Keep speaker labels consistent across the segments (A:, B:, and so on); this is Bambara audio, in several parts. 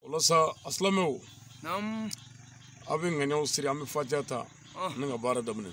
A: Walasa a silamɛw
B: Naam.
A: A bɛ ŋaniyaw siri an bɛ fatiya ta ni ka baara daminɛ.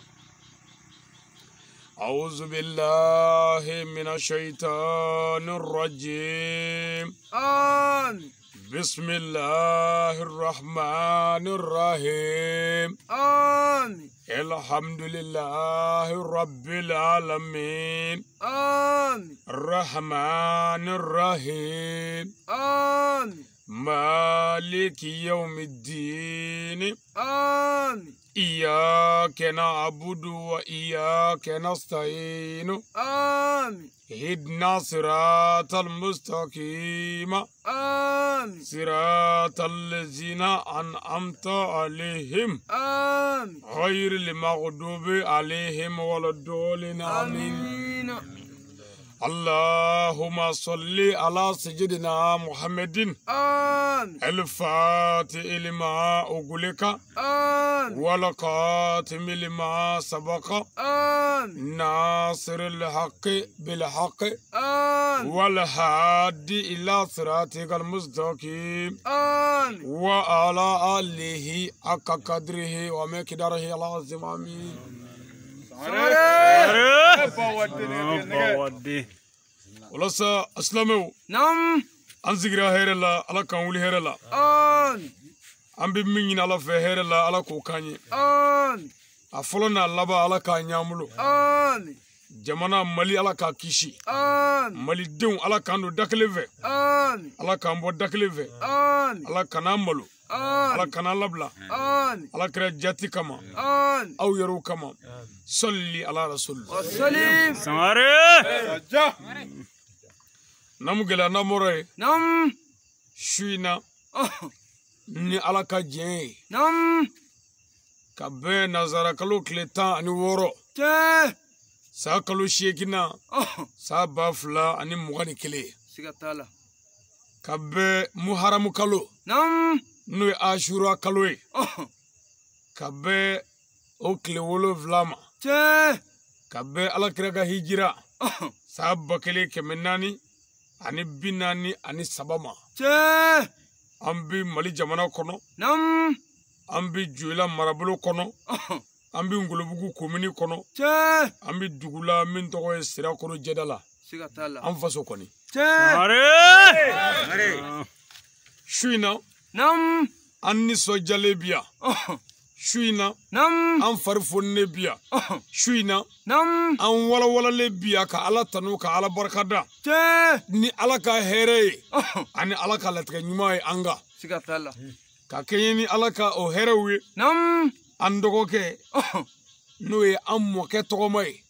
A: أعوذ بالله من الشيطان الرجيم.
B: آمين.
A: بسم الله الرحمن الرحيم.
B: آمين.
A: الحمد لله رب العالمين.
B: آمين.
A: الرحمن الرحيم.
B: آمين.
A: مالك يوم الدين.
B: آمين.
A: إياك نعبد وإياك نستعين.
B: آمين.
A: اهدنا صراط المستقيم.
B: آمين.
A: صراط الذين أنعمت عليهم.
B: آمين.
A: غير المغضوب عليهم ولا الضالين. آمين. اللهم صل على سيدنا محمد.
B: آمين.
A: الفاتح لما أغلق.
B: آمين.
A: والخاتم لما سبق.
B: آمين.
A: ناصر الحق بالحق.
B: آمين.
A: والهادي إلى صراطك المستقيم.
B: آمين.
A: وعلى آله حق قدره ومقداره العظيم. آمين. Walasa silamɛw.
B: Naam.
A: An sigira hɛrɛ la, Ala k'an wuli hɛrɛ la.
B: Amin.
A: An bɛ min ɲini Ala fɛ hɛrɛ la, Ala k'o k'an ye.
B: Amin.
A: A fɔlɔ n'a laban, Ala k'a ɲ'an bolo.
B: Amin.
A: Jamana Mali, Ala k'a kisi.
B: Amin.
A: Malidenw, Ala k'an don da kelen fɛ.
B: Amin.
A: Ala k'an bɔ da kelen fɛ.
B: Amin.
A: Ala kan'an malo.
B: Amin.
A: Ala kan'an labila.
B: Amin.
A: Ala kɛra jati kama.
B: Amin.
A: Aw yɛrɛw kama. Sɔli ala rasul.
B: Wasalim.
C: Sangare.
A: N'an gɛlɛya n'an bɔra yen.
B: Naam.
A: Su in na. Ni Ala ka diɲɛ ye.
B: Naam.
A: Ka bɛn nanzara kalo tile 16.
B: Tiɲɛ.
A: San kalo 8nan. San 2021.
B: Siga t'a la.
A: Ka bɛn muharamu kalo.
B: Naam.
A: N'o ye Ashura kalo ye. Ka bɛn o tile 7 ma.
B: Tiɲɛ.
A: Ka bɛn Ala kira ka hijira. San 1443 ma.
B: Tiɲɛ.
A: An bi Mali jamana kɔnɔ.
B: Naam.
A: An bi Joyila marabolo kɔnɔ. An bi Ngolobugu komini kɔnɔ.
B: Tiɲɛ.
A: An bi dugu la min tɔgɔ ye Sirakoro Jɛda la.
B: Siga t'a la.
A: An faso kɔni.
B: Tiɲɛ.
A: Su in na.
B: Naam.
A: An nisɔndiyalen bi yan. Su in na.
B: Naam.
A: An fari foninen bi yan. Su in na.
B: Naam.
A: An walawalalen bi yan ka Ala tanu ka Ala barikada.
B: Tiɲɛ.
A: Ni Ala ka hɛrɛ ye. Ani Ala ka latigɛ ɲuman ye an kan.
B: Siga t'a la.
A: Ka kɛɲɛ ni Ala ka o hɛrɛw ye.
B: Naam.
A: An dɔgɔkɛ. N'o ye an mɔkɛ tɔgɔma ye.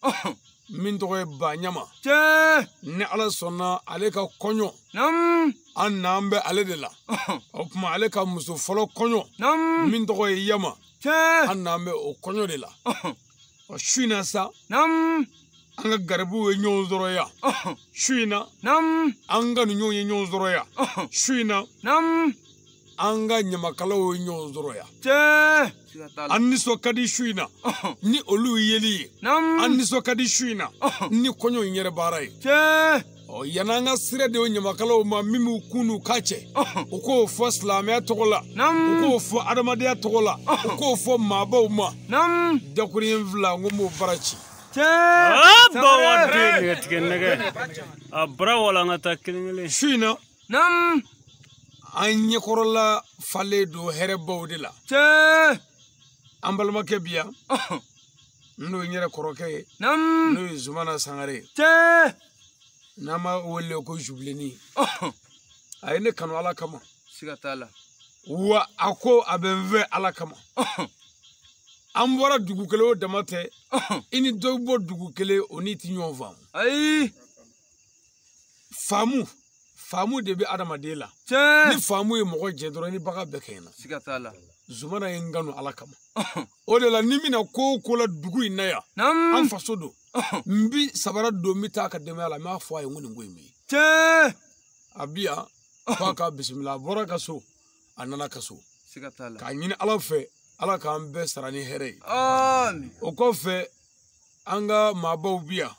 A: Min tɔgɔ ye Baɲama.
B: Tiɲɛ.
A: Ni Ala sɔnna ale ka kɔɲɔ.
B: Naam.
A: An n'an bɛ ale de la. O tuma ale ka muso fɔlɔ kɔɲɔ.
B: Naam.
A: Min tɔgɔ ye Yama.
B: Tiɲɛ.
A: An n'an bɛ o kɔɲɔ de la. Ɔ su in na sa.
B: Naam.
A: An ka garibuw ye ɲɔgɔn sɔrɔ yan. Su in na.
B: Naam.
A: An ka ɲɔgɔn ye ɲɔgɔn sɔrɔ yan. Su in na.
B: Naam.
A: An ka ɲamakalaw ye ɲɔgɔn sɔrɔ yan.
B: Tiɲɛ.
A: An nisɔn ka di su in na. Ni olu yeli ye.
B: Naam.
A: An nisɔn ka di su in na. Ni kɔɲɔ in yɛrɛ baara ye.
B: Tiɲɛ.
A: Ɔ yan'an ka sira de o ɲamakalaw ma min b'u kun n'u ka cɛ. U k'o fɔ silamɛya tɔgɔ la.
B: Naam.
A: U k'o fɔ adamadenya tɔgɔ la. U k'o fɔ maabaw ma.
B: Naam.
A: Dakuruɲɛ fila n ko n b'o baara ci.
B: Tiɲɛ.
C: Bawa den nɛgɛ tigɛ nɛgɛ. A bara wala an ka taa kelen kelen.
A: Su in na.
B: Naam.
A: An ɲɛkɔrɔla falen don hɛrɛbaw de la.
B: Tiɲɛ.
A: An balimakɛ bi yan. N'o ye n yɛrɛ kɔrɔkɛ ye.
B: Naam.
A: N'o ye Zumana Sangare ye.
B: Tiɲɛ.
A: N'an b'a wele ko Jubilenin. A ye ne kanu Ala kama.
B: Siga t'a la.
A: Wa a ko a bɛ n fɛ Ala kama. An bɔra dugu kelen o dama tɛ. I ni dɔ bɔ dugu kelen o n'i ti ɲɔgɔn faamu.
B: Ayi.
A: Faamu. Faamu de bɛ adamaden la.
B: Tiɲɛ.
A: Ni faamu ye mɔgɔ jɛ dɔrɔn ni bagan bɛɛ kɛɲɛna.
B: Siga t'a la.
A: Zumana ye n kanu Ala kama. O de la ni bɛna ko o ko la dugu in na yan.
B: Naam.
A: An faso don. N bi sabara don n bɛ taa a ka denbaya la n b'a fɔ a ye n ko nin ko in bɛ yen.
B: Tiɲɛ.
A: A bi yan k'a ka bisimila a bɔra ka so a nana ka so.
B: Siga t'a la.
A: K'a ɲini Ala fɛ Ala k'an bɛɛ sara ni hɛrɛ ye.
B: Amin.
A: O kɔfɛ an ka maabaw bi yan.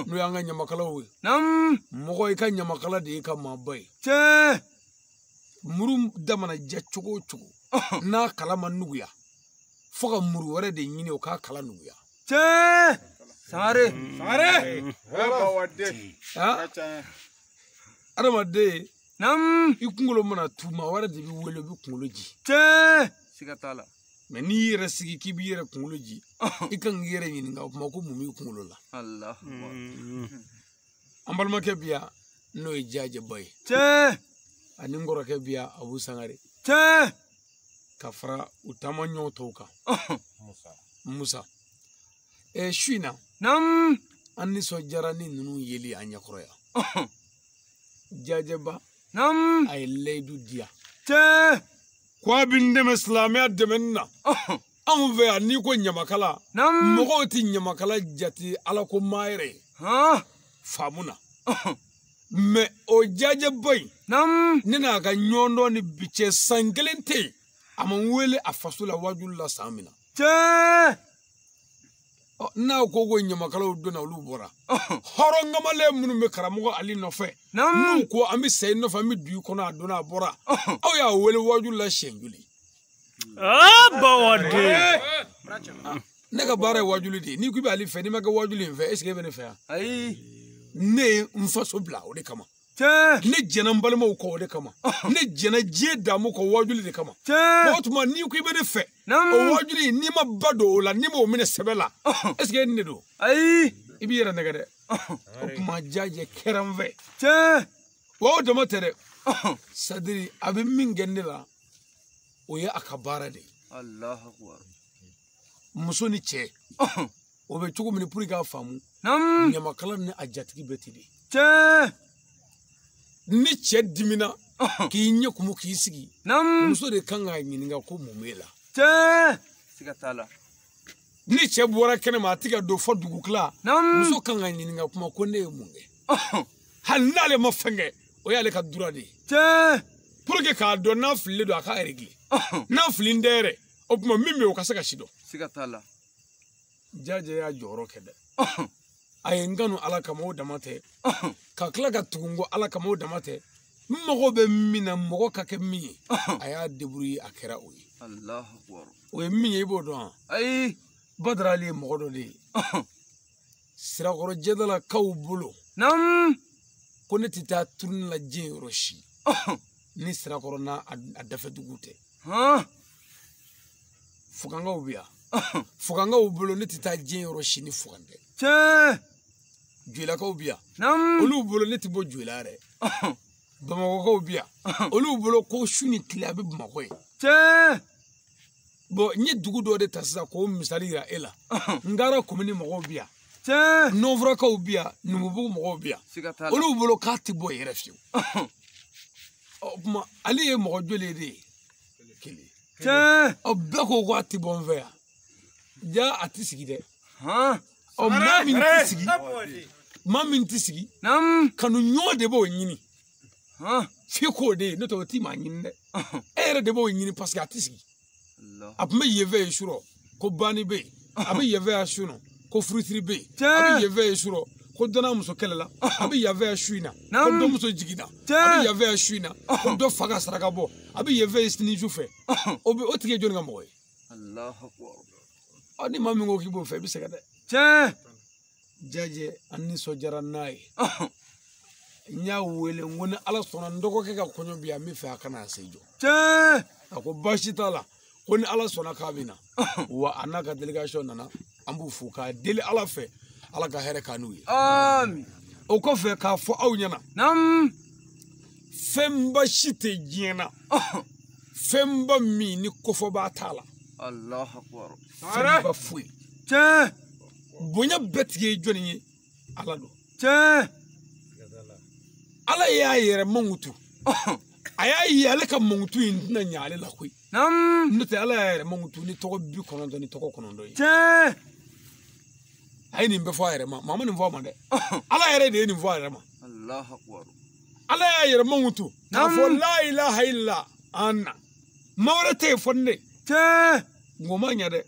A: N'o y'an ka ɲamakalaw ye.
B: Naam.
A: Mɔgɔ i ka ɲamakala de y'i ka maaba ye.
B: Tiɲɛ.
A: Muru da mana ja cogo o cogo n'a kala ma nuguya fo ka muru wɛrɛ de ɲini o k'a kala nuguya.
B: Tiɲɛ. Sangare.
D: Sangare.
A: Adamaden.
B: Naamu.
A: I kunkolo mana tu maa wɛrɛ de b'i wele o b'i kunkolo ji.
B: Tiɲɛ. Siga t'a la.
A: Mɛ n'i y'i yɛrɛ sigi k'i b'i yɛrɛ kunkolo ji i kan k'i yɛrɛ ɲininka o kuma ko mun b'i kunkolo la.
B: Alahu akbar.
A: An balimakɛ bi yan n'o ye Jajɛba ye.
B: Tiɲɛ.
A: Ani n kɔrɔkɛ bi yan Abu Sangare.
B: Tiɲɛ.
A: Ka fara u taama ɲɔgɔn tɔw kan. Musa. Su in na.
B: Naamu.
A: An nisɔndiyara ni ninnu yeli an ɲɛkɔrɔ yan. Jajɛba.
B: Naamu.
A: A ye layidu di yan.
B: Tiɲɛ.
A: Ko a bɛ n dɛmɛ silamɛya dɛmɛni na. Anw fɛ yan n'i ko ɲamakala.
B: Naamu.
A: Mɔgɔw tɛ ɲamakala jate ala ko maa yɛrɛ ye. Faamu na. Mɛ o Jajɛba in.
B: Naamu.
A: Ne n'a ka ɲɔgɔndɔn ni bi cɛ san kelen tɛ yen. A ma n wele a faso la wajulu la san min na.
B: Tiɲɛ.
A: N'a ko ko ɲamakalaw donna olu bɔra. Hɔrɔn kamalen minnu bɛ karamɔgɔ Ali nɔfɛ.
B: Naamu.
A: N'u ko an bɛ sa i nɔfɛ an bɛ dugu kɔnɔ a donna a bɔra. Aw y'a wele wajulu la siɲɛ joli.
C: Bawaden.
A: Ne ka baara ye wajulu de ye. N'i ko i bɛ Ali fɛ n'i ma kɛ wajulu in fɛ est ce que e bɛ ne fɛ yan.
B: Ayi.
A: Ne ye n faso bila o de kama.
B: Tiɲɛ.
A: Ne jɛnna n balimaw kɔ o de kama. Ne jɛnna diɲɛ damu kɔ wajuli de kama.
B: Tiɲɛ.
A: O tuma n'i ko i bɛ ne fɛ.
B: Naamu.
A: O wajuli n'i ma ba don o la n'i m'o minɛ sɛbɛ la. Est ce que e ni ne don.
B: Ayi.
A: I b'i yɛrɛ nɛgɛ dɛ. O tuma Jajɛ kɛra n fɛ.
B: Tiɲɛ.
A: Wa o dama tɛ dɛ. C'est à dire a bɛ min kɛ ne la o ye a ka baara de ye.
B: Alahu akbar.
A: Muso ni cɛ. O bɛ cogo min pour que k'a faamu.
B: Naamu.
A: Ɲamakala ni a jatigi bɛɛ tɛ de.
B: Tiɲɛ.
A: Ni cɛ dimina k'i ɲɛ kumu k'i sigi.
B: Naamu.
A: Muso de kan k'a ɲininka ko mun b'e la.
B: Tiɲɛ. Siga t'a la.
A: Ni cɛ bɔra kɛnɛma a tɛ ka don fɔ dugukila.
B: Naamu.
A: Muso kan k'a ɲininka kuma ko ne ye mun kɛ. Hali n'ale ma fɛn kɛ o y'ale ka droit de ye.
B: Tiɲɛ.
A: Pour que k'a dɔn n'a fililen don a k'a régler. N'a fililen tɛ yɛrɛ o tuma min bɛ yen o ka se ka si dɔn.
B: Siga t'a la.
A: Jajɛ y'a jɔyɔrɔ kɛ dɛ. A ye n kanu ala kama o dama tɛ. Ka tila ka tugu n kɔ ala kama o dama tɛ. N mago bɛ min na mɔgɔ ka kɛ min ye. A y'a débrouiller a kɛra o ye.
B: Alahu akbar.
A: O ye min ye i b'o dɔn wa?
B: Ayi.
A: Badara Ali ye mɔgɔ dɔ de ye. Sirakɔrɔ Jɛdalakaw bolo.
B: Naamu.
A: Ko ne tɛ taa tournée la diɲɛ yɔrɔ si. Ni Sirakɔrɔ n'a a dafɛdugu tɛ. Fugankaw bɛ yan. Fugankaw bolo ne tɛ taa diɲɛ yɔrɔ si ni fugan tɛ.
B: Tiɲɛ.
A: Joyilakaw bɛ yan.
B: Naamu.
A: Olu bolo ne tɛ bɔ Joyila yɛrɛ. Bamakɔkaw bɛ yan. Olu bolo ko su ni tile a bɛ Bamakɔ ye.
B: Tiɲɛ.
A: Bon n ye dugu dɔ de ta sisan k'o misali yira e la. Ngara komini mɔgɔw bɛ yan.
B: Tiɲɛ.
A: Nɔnfurakaw bɛ yan. Numubugu mɔgɔw bɛ yan.
B: Siga t'a la.
A: Olu bolo k'a tɛ bɔ yɛrɛ fiyewu. O tuma ale ye mɔgɔ joli de ye? Kelen.
B: Tiɲɛ.
A: Ɔ bɛɛ ko k'a tɛ bɔ n fɛ yan. Ja a tɛ sigi dɛ. Ɔ maa min tɛ sigi. Maa min tɛ sigi.
B: Naamu.
A: Kanu ɲɔgɔn de b'o ɲini. F'i k'o de ye n'o tɛ o t'i maa ɲini dɛ. E yɛrɛ de b'o ɲini parce que a tɛ sigi. A tun bɛ yen fɛ yen surɔ ko banni bɛ yen. A bɛ yen fɛ yan su nɔ ko furusiri bɛ yen. A bɛ yen fɛ yen surɔ ko dɔ n'a muso kɛlɛla. A bɛ yan fɛ yan su in na ko dɔ muso jiginna. A bɛ yan fɛ yan su in na ko dɔ fa ka saraka bɔ. A bɛ yen fɛ yen sini su fɛ. O bɛ o tigi ye jɔnni ka mɔgɔ ye?
B: Alahu akbar.
A: Ɔ ni maa min ko k'i b'o fɛ i bɛ sɛgɛn dɛ.
B: Tiɲɛ.
A: Jajɛ an nisɔndiyara n'a ye. N y'a wele n ko ni ala sɔnna n dɔgɔkɛ ka kɔɲɔ bɛ yan n bɛ fɛ a ka na se jɔ.
B: Tiɲɛ.
A: A ko baasi t'a la ko ni ala sɔnna k'a bɛ na. Wa a n'a ka délégation nana an b'u fo k'a deli ala fɛ ala ka hɛrɛ k'an n'u ye.
B: Ami.
A: O kɔfɛ k'a fɔ aw ɲɛna.
B: Naamu.
A: Fɛnba si tɛ diɲɛ na. Fɛnba min ni kofɔba t'a la.
B: Alahu akbar.
A: Fɛnba foyi.
B: Tiɲɛ.
A: Bonya bɛɛ tigi ye jɔnni ye? Ala don.
B: Tiɲɛ.
A: Ala y'a yɛrɛ mankutu. A y'a ye ale ka mankutu in tɛna ɲɛ ale la koyi.
B: Naamu.
A: N'o tɛ ala y'a yɛrɛ mankutu ni tɔgɔ 90 ni tɔgɔ 9 ye.
B: Tiɲɛ.
A: A ye nin bɛɛ fɔ a yɛrɛ ma. Maa ma nin fɔ a ma dɛ. Ala yɛrɛ de ye nin fɔ a yɛrɛ ma.
B: Alahu akbar.
A: Ala y'a yɛrɛ mankutu. K'a fɔ la ilaha illa anna. Maa wɛrɛ tɛ yen fɔ ne.
B: Tiɲɛ.
A: Nko ma ɲɛ dɛ.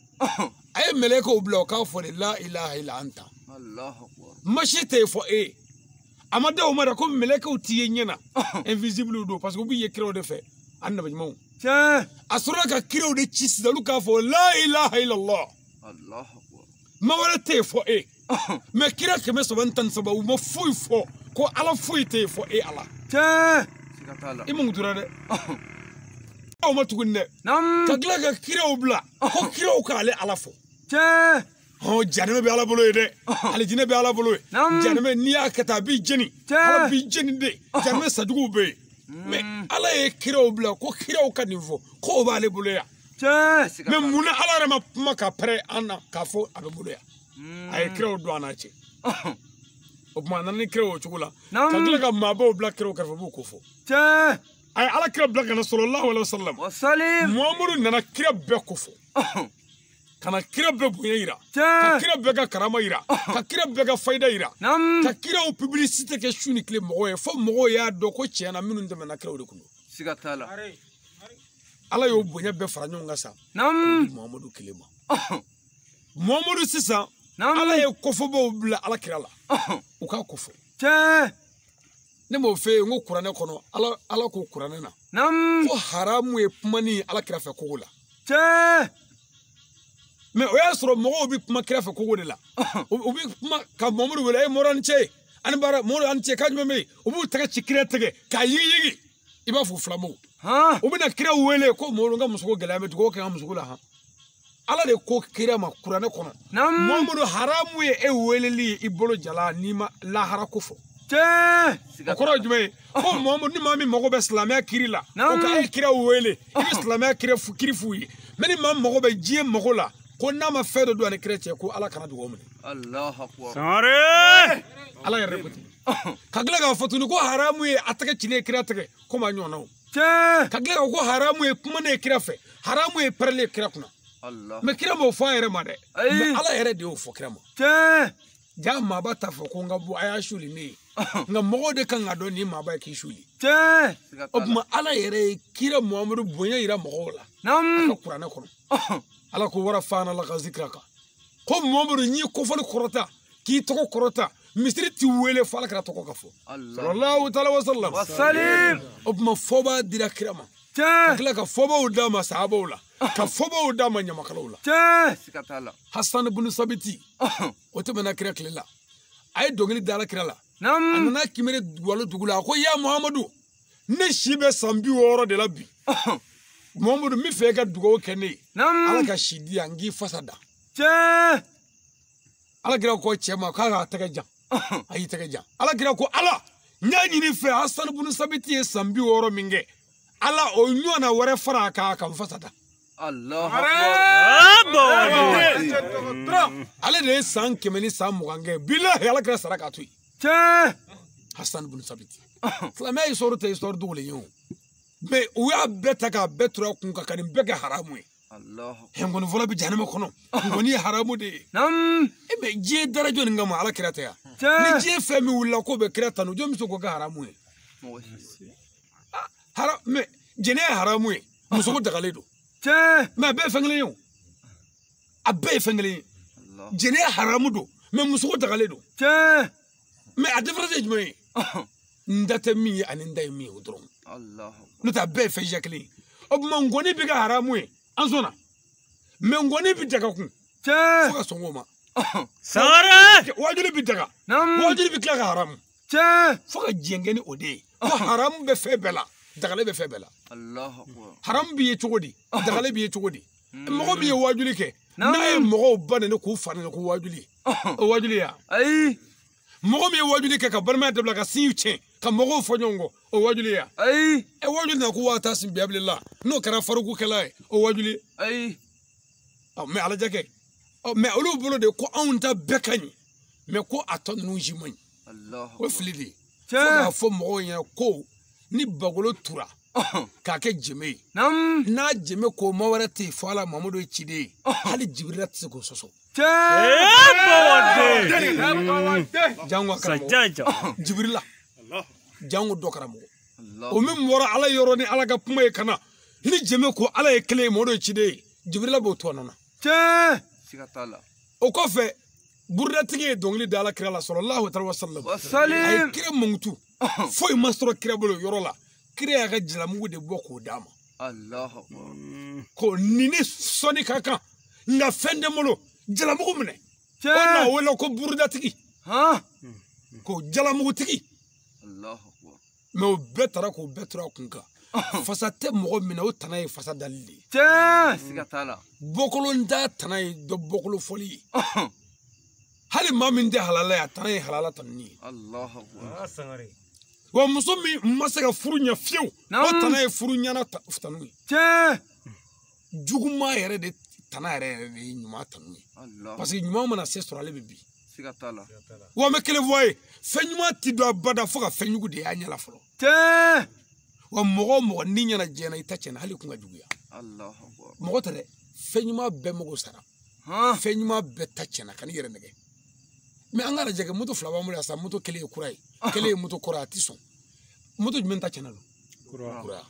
A: A ye mɛlɛkɛw bila o k'a fɔ de la ilaha illa anta.
B: Alahu akbar.
A: Ma si tɛ yen fɔ e ye. A ma da o ma dɛ ko mɛlɛkɛw t'i ye ɲɛ na. Invisible don parce que u b'i ye kiraw de fɛ. An nabi ɲumanw.
B: Tiɲɛ.
A: A sɔrɔla ka kiraw de ci sisan olu k'a fɔ la ilaha illallah.
B: Allahu akbar.
A: Ma wɛrɛ tɛ yen fɔ e. Mais kira 313 u ma foyi fɔ ko ala foyi tɛ yen fɔ e ala.
B: Tiɲɛ. Siga t'a la.
A: I mankutura dɛ. Aw ma tuguni dɛ.
B: Naamu.
A: Ka tila ka kiraw bila ko kiraw k'ale ala fɔ.
B: Tiɲɛ.
A: Janɛmɛ bɛ ala bolo ye dɛ. Alijinɛ bɛ ala bolo ye. Janɛmɛ n'i y'a kɛ tan a b'i jeni. Ala b'i jeni de. Janɛmɛ sajuguw bɛ yen. Mais ala ye kiraw bila ko kiraw ka nin fɔ k'o b'ale bolo yan.
B: Tiɲɛ.
A: Mais munna ala yɛrɛ ma kuma ka pɛrɛn an na k'a fɔ a bɛ bolo yan. A ye kiraw don an n'a cɛ. O tuma a nana ni kiraw o cogo la. Ka tila ka maabaw bila kiraw kɛrɛfɛ u b'u ko fɔ.
B: Tiɲɛ.
A: A ye ala kira bila ka na sallallahu alaihi wasallam. Muhamadu nana kira bɛɛ ko fɔ. Kana kira bɛɛ bonya yira. Ka kira bɛɛ ka karama yira. Ka kira bɛɛ ka fayida yira. Ka kiraw publicité kɛ su ni tile mɔgɔw ye fo mɔgɔw y'a dɔn ko tiɲɛ na minnu tɛmɛna kiraw de kun don.
B: Siga t'a la.
A: Ala y'o bonya bɛɛ fara ɲɔgɔn kan sa. Muhamadu kelen ma. Muhamadu sisan. Ala ye kofɔbaw bila ala kira la. U k'a kofɔ.
B: Tiɲɛ.
A: Ne m'o f'e ye n ko kuranɛ kɔnɔ ala ko kuranɛ na. Ko haramu ye kumani ala kira fɛ kogo la.
B: Tiɲɛ.
A: Mais o y'a sɔrɔ mɔgɔw bɛ kuma kira fɛ kogo de la. U bɛ kuma ka Mamadu wele e mɔra ni cɛ ye ani baara mɔra ani cɛ k'a jumɛn bɛ yen u b'u tɛgɛ ci kira tɛgɛ k'a yigiyigi i b'a fɔ filamaw. U bɛna kira wele ko Mamadu n ka musoko gɛlɛya bɛ dugawu kɛ n ka musoko la han. Ala de ko kira ma kuranɛ kɔnɔ. Mamadu haramu ye e weleli ye i bolo jala n'i ma lahara ko fɔ.
B: Tiɲɛ.
A: O kɔrɔ ye jumɛn ye ko Mamadu ni maa min mago bɛ silamɛya kiri la o ka e kira wele i bɛ silamɛya kiri f'u ye mais ni maa mago bɛ diɲɛ mago la. Ko n'a ma fɛn dɔ don ani kira cɛ ko ala kana dugawu minɛ.
B: Allahu akbar.
C: Sangare.
A: Ala yɛrɛ ko ten. Ka tila k'a fɔ tuguni ko haramu ye a tɛgɛ cilen ye kira tɛgɛ ko maa ɲɔgɔnna o.
B: Tiɲɛ.
A: Ka tila k'a fɔ ko haramu ye kuma ne ye kira fɛ haramu ye pɛrɛlen ye kira kunna. Mais kira m'o fɔ a yɛrɛ ma dɛ. Mais ala yɛrɛ de y'o fɔ kira ma.
B: Tiɲɛ.
A: Ja maaba t'a fɔ ko n ka bɔ a y'a suli ne ye. Nka mɔgɔw de kan ka dɔn nin maaba ye k'i suli.
B: Tiɲɛ.
A: O tuma ala yɛrɛ ye kira Muhamadu bonya yira mɔgɔw la.
B: Naamu.
A: A ka kuranɛ kɔnɔ. Ala ko wara fana la ka zikira kan ko Muhamadu n'i ye kofɔli kɔrɔta k'i tɔgɔ kɔrɔta misiri ti wele fo ala kira tɔgɔ ka fɔ. Sallallahu taala wa sallam. O tuma fɔba dira kira ma.
B: Tiɲɛ.
A: Ka tila ka fɔbaw d'a ma sahabaw la. Ka fɔbaw d'a ma ɲamakalaw la.
B: Tiɲɛ. Siga t'a la.
A: Hasan ibn Sabiti o tɛmɛna kira tile la. A ye dɔnkili da ala kira la. A nana kimere walo dugu la a ko ya Muhamadu ne si bɛ san 60 de la bi. Muhamadu min fɛ e ka dugawu kɛ ne ye. Ala ka si di yan n k'i fasa da.
B: Tiɲɛ.
A: Ala kira ko cɛ ma k'a k'a tɛgɛ jan. A y'i tɛgɛ jan. Ala kira ko ala n y'a ɲini fɛ Hasan ibn Sabiti ye san 60 min kɛ. Ala o ɲɔgɔnna wɛrɛ fara a kan a ka n fasa da.
B: Allahu akbar.
A: Ale de ye san 120 kɛ. Bilahi ala kira sara k'a to yen.
B: Tiɲɛ.
A: Hasan ibn Sabiti. Silamɛya histoire tɛ histoire dogolen ye o. Mais u y'a bɛɛ ta k'a bɛɛ tura kun kan ka nin bɛɛ kɛ haramu ye. Nkɔni fɔlɔ bɛ jahanama kɔnɔ. Nkɔni ye haramu de ye. E mais diɲɛ dara jɔnni kama ala kira tɛ yan. Ni diɲɛ fɛn min wulila k'o bɛ kira tanu jɔn bɛ se k'o kɛ haramu ye. Mais jɛnɛya ye haramu ye. Musoko dagalen don. Mais a bɛɛ ye fɛn kelen ye o. A bɛɛ ye fɛn kelen ye. Jɛnɛya haramu don mais musoko dagalen don. Mais a différence ye jumɛn ye? N da tɛ min ye ani n da ye min ye o dɔrɔn. N'o tɛ a bɛɛ ye fɛn siya kelen ye. O tuma nkɔni bɛ kɛ haramu ye an sɔnna mais nkɔni bɛ daga kun. Fo ka sɔn k'o ma.
C: Sangare.
A: Wajuli bɛ daga. Wajuli bɛ tila ka haramu. Fo ka diɲɛ kɛ ni o de ye. Ko haramu bɛ fɛn bɛɛ la dagalen bɛ fɛn bɛɛ la. Haramu b'i ye cogo di dagalen b'i ye cogo di. Mɔgɔ min ye wajuli kɛ n'a ye mɔgɔw ba nɛni k'u fa nɛni ko wajuli o wajuli ya.
B: Ayi.
A: Mɔgɔ min ye wajuli kɛ ka balimaya dabila ka sinw tiɲɛ ka mɔgɔw fɔ ɲɔgɔn kɔ o wajuli ya.
B: Ayi.
A: Ɛ wajuli na ko waa taa sin biyabila n'o kɛra farikukɛla ye o wajuli.
B: Ayi.
A: Ɔ mais alajɛ kɛ ɔ mais olu bolo de ko anw ta bɛɛ ka ɲi mais ko a tɔ ninnu si man ɲi. O fili de ye. Fo k'a fɔ mɔgɔw ɲɛna ko ni bagolo tura k'a kɛ jɛmɛ ye. N'a jɛmɛ ko ma wɛrɛ tɛ yen fo ala Mamadu ye ciden ye hali Jibirila tɛ se k'o sɔsɔ. Jango karamɔgɔ Jibirila jango dɔ karamɔgɔ o min bɔra ala yɔrɔ ni ala ka kuma ye ka na ni jɛmɛ ko ala ye kelen ye Mamadu ye ciden ye Jibirila b'o to a nɔ na. O kɔfɛ burudatigi ye dɔnkili da ala kira la sallallahu alaihi wa sallam. A ye kira mankutu foyi ma sɔrɔ kira bolo yɔrɔ la. Kira y'a ka jalamugu de bɔ k'o d'a ma.
B: Allahu akbar.
A: Ko nin ni sɔnni ka kan nka fɛn tɛ n bolo jalamugu minɛ. O na wele ko burudatigi. Ko jalamugutigi.
B: Allahu akbar.
A: Mais o bɛɛ taara k'o bɛɛ tora a kun kan. Fasa tɛ mɔgɔ min na o tana ye fasa dali de ye.
B: Tiɲɛ siga t'a la.
A: Bɔkolo t'a tana ye dɔ bɔkolo fɔli ye. Hali maa min tɛ halala ye a tana ye halala tanuni ye.
B: Allahu akbar.
A: Wa muso min ma se ka furu ɲɛ fiyewu o tana ye furu ɲɛna tanu ye.
B: Tiɲɛ.
A: Juguman yɛrɛ de tana yɛrɛ de ye ɲuman tanu ye. Parce que ɲuman mana se sɔrɔ ale bɛ bin.
B: Siga t'a la.
A: Wa n bɛ kelen fɔ a ye fɛn ɲuman ti don abada fo ka fɛn jugu de y'a ɲɛ la fɔlɔ.
B: Tiɲɛ.
A: Wa mɔgɔ o mɔgɔ n'i ɲɛna diɲɛ na i ta tiɲɛna hali kun ka juguya.
B: Allahu akbar.
A: Mɔgɔ tɛ dɛ fɛn ɲuman bɛɛ mago sara. Fɛn ɲuman bɛɛ ta tiɲɛna kan'i yɛrɛ nɛgɛ. Mais an ka lajɛ kɛ moto fila b'an bolo yan sisan moto kelen ye kura ye kelen ye moto kɔrɔ ye a ti sɔn. Moto jumɛn ta tiɲɛna don? Kura.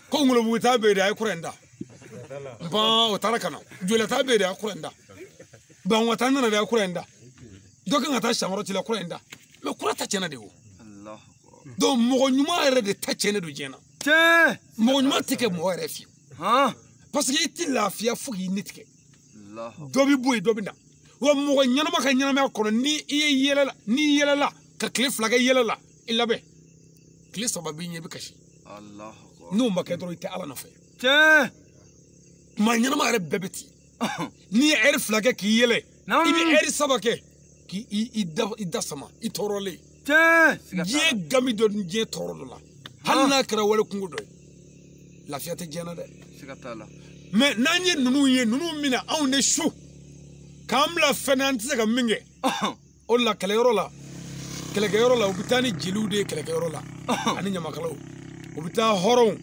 A: Ko ngolobugu ta bɛ yen dɛ a ye kura in da. Ban o taara ka na jolita bɛ yen dɛ a ye kura in da. Banwata nana dɛ a ye kura in da. Dɔ kan ka taa sankɔrɔ ci la kura in da. Mais kura ta tiɲɛna de o. Donc mɔgɔ ɲuman yɛrɛ de ta tiɲɛnen don diɲɛ na.
B: Tiɲɛ.
A: Mɔgɔ ɲuman tɛ kɛ mɔgɔ yɛrɛ fiyewu. Parce que i ti lafiya fo k'i ni tigɛ. Dɔ bɛ bɔ yen dɔ bɛ na. Wa mɔgɔ ɲɛnama ka ɲɛnamaya kɔnɔ ni i ye yɛlɛ la n'i yɛlɛla ka tile 2 kɛ yɛlɛ la i labɛn. Tile 3 b'i ɲɛ i bɛ kasi. N'o ma kɛ dɔrɔn i tɛ Ala nɔfɛ.
B: Tiɲɛ.
A: Maa ɲɛnama yɛrɛ bɛɛ bɛ ten. N'i ye ɛri 2 kɛ k'i yɛlɛ i bɛ ɛri 3 kɛ k'i da sama i tɔɔrɔlen.
B: Tiɲɛ.
A: Diɲɛ gami dɔ ni diɲɛ tɔɔrɔ dɔ la hali n'a kɛra wale kungo dɔ ye lafiya tɛ diɲɛ na dɛ.
B: Siga t'a la.
A: Mais n'an ye ninnu ye ninnu minɛ anw de su k'an bila fɛn na an tɛ se ka min kɛ. O de la kɛlɛyɔrɔ la kɛlɛkɛyɔrɔ la u bɛ taa ni jeliw de ye kɛlɛkɛyɔrɔ la ani ɲamakalaw u bɛ taa hɔrɔnw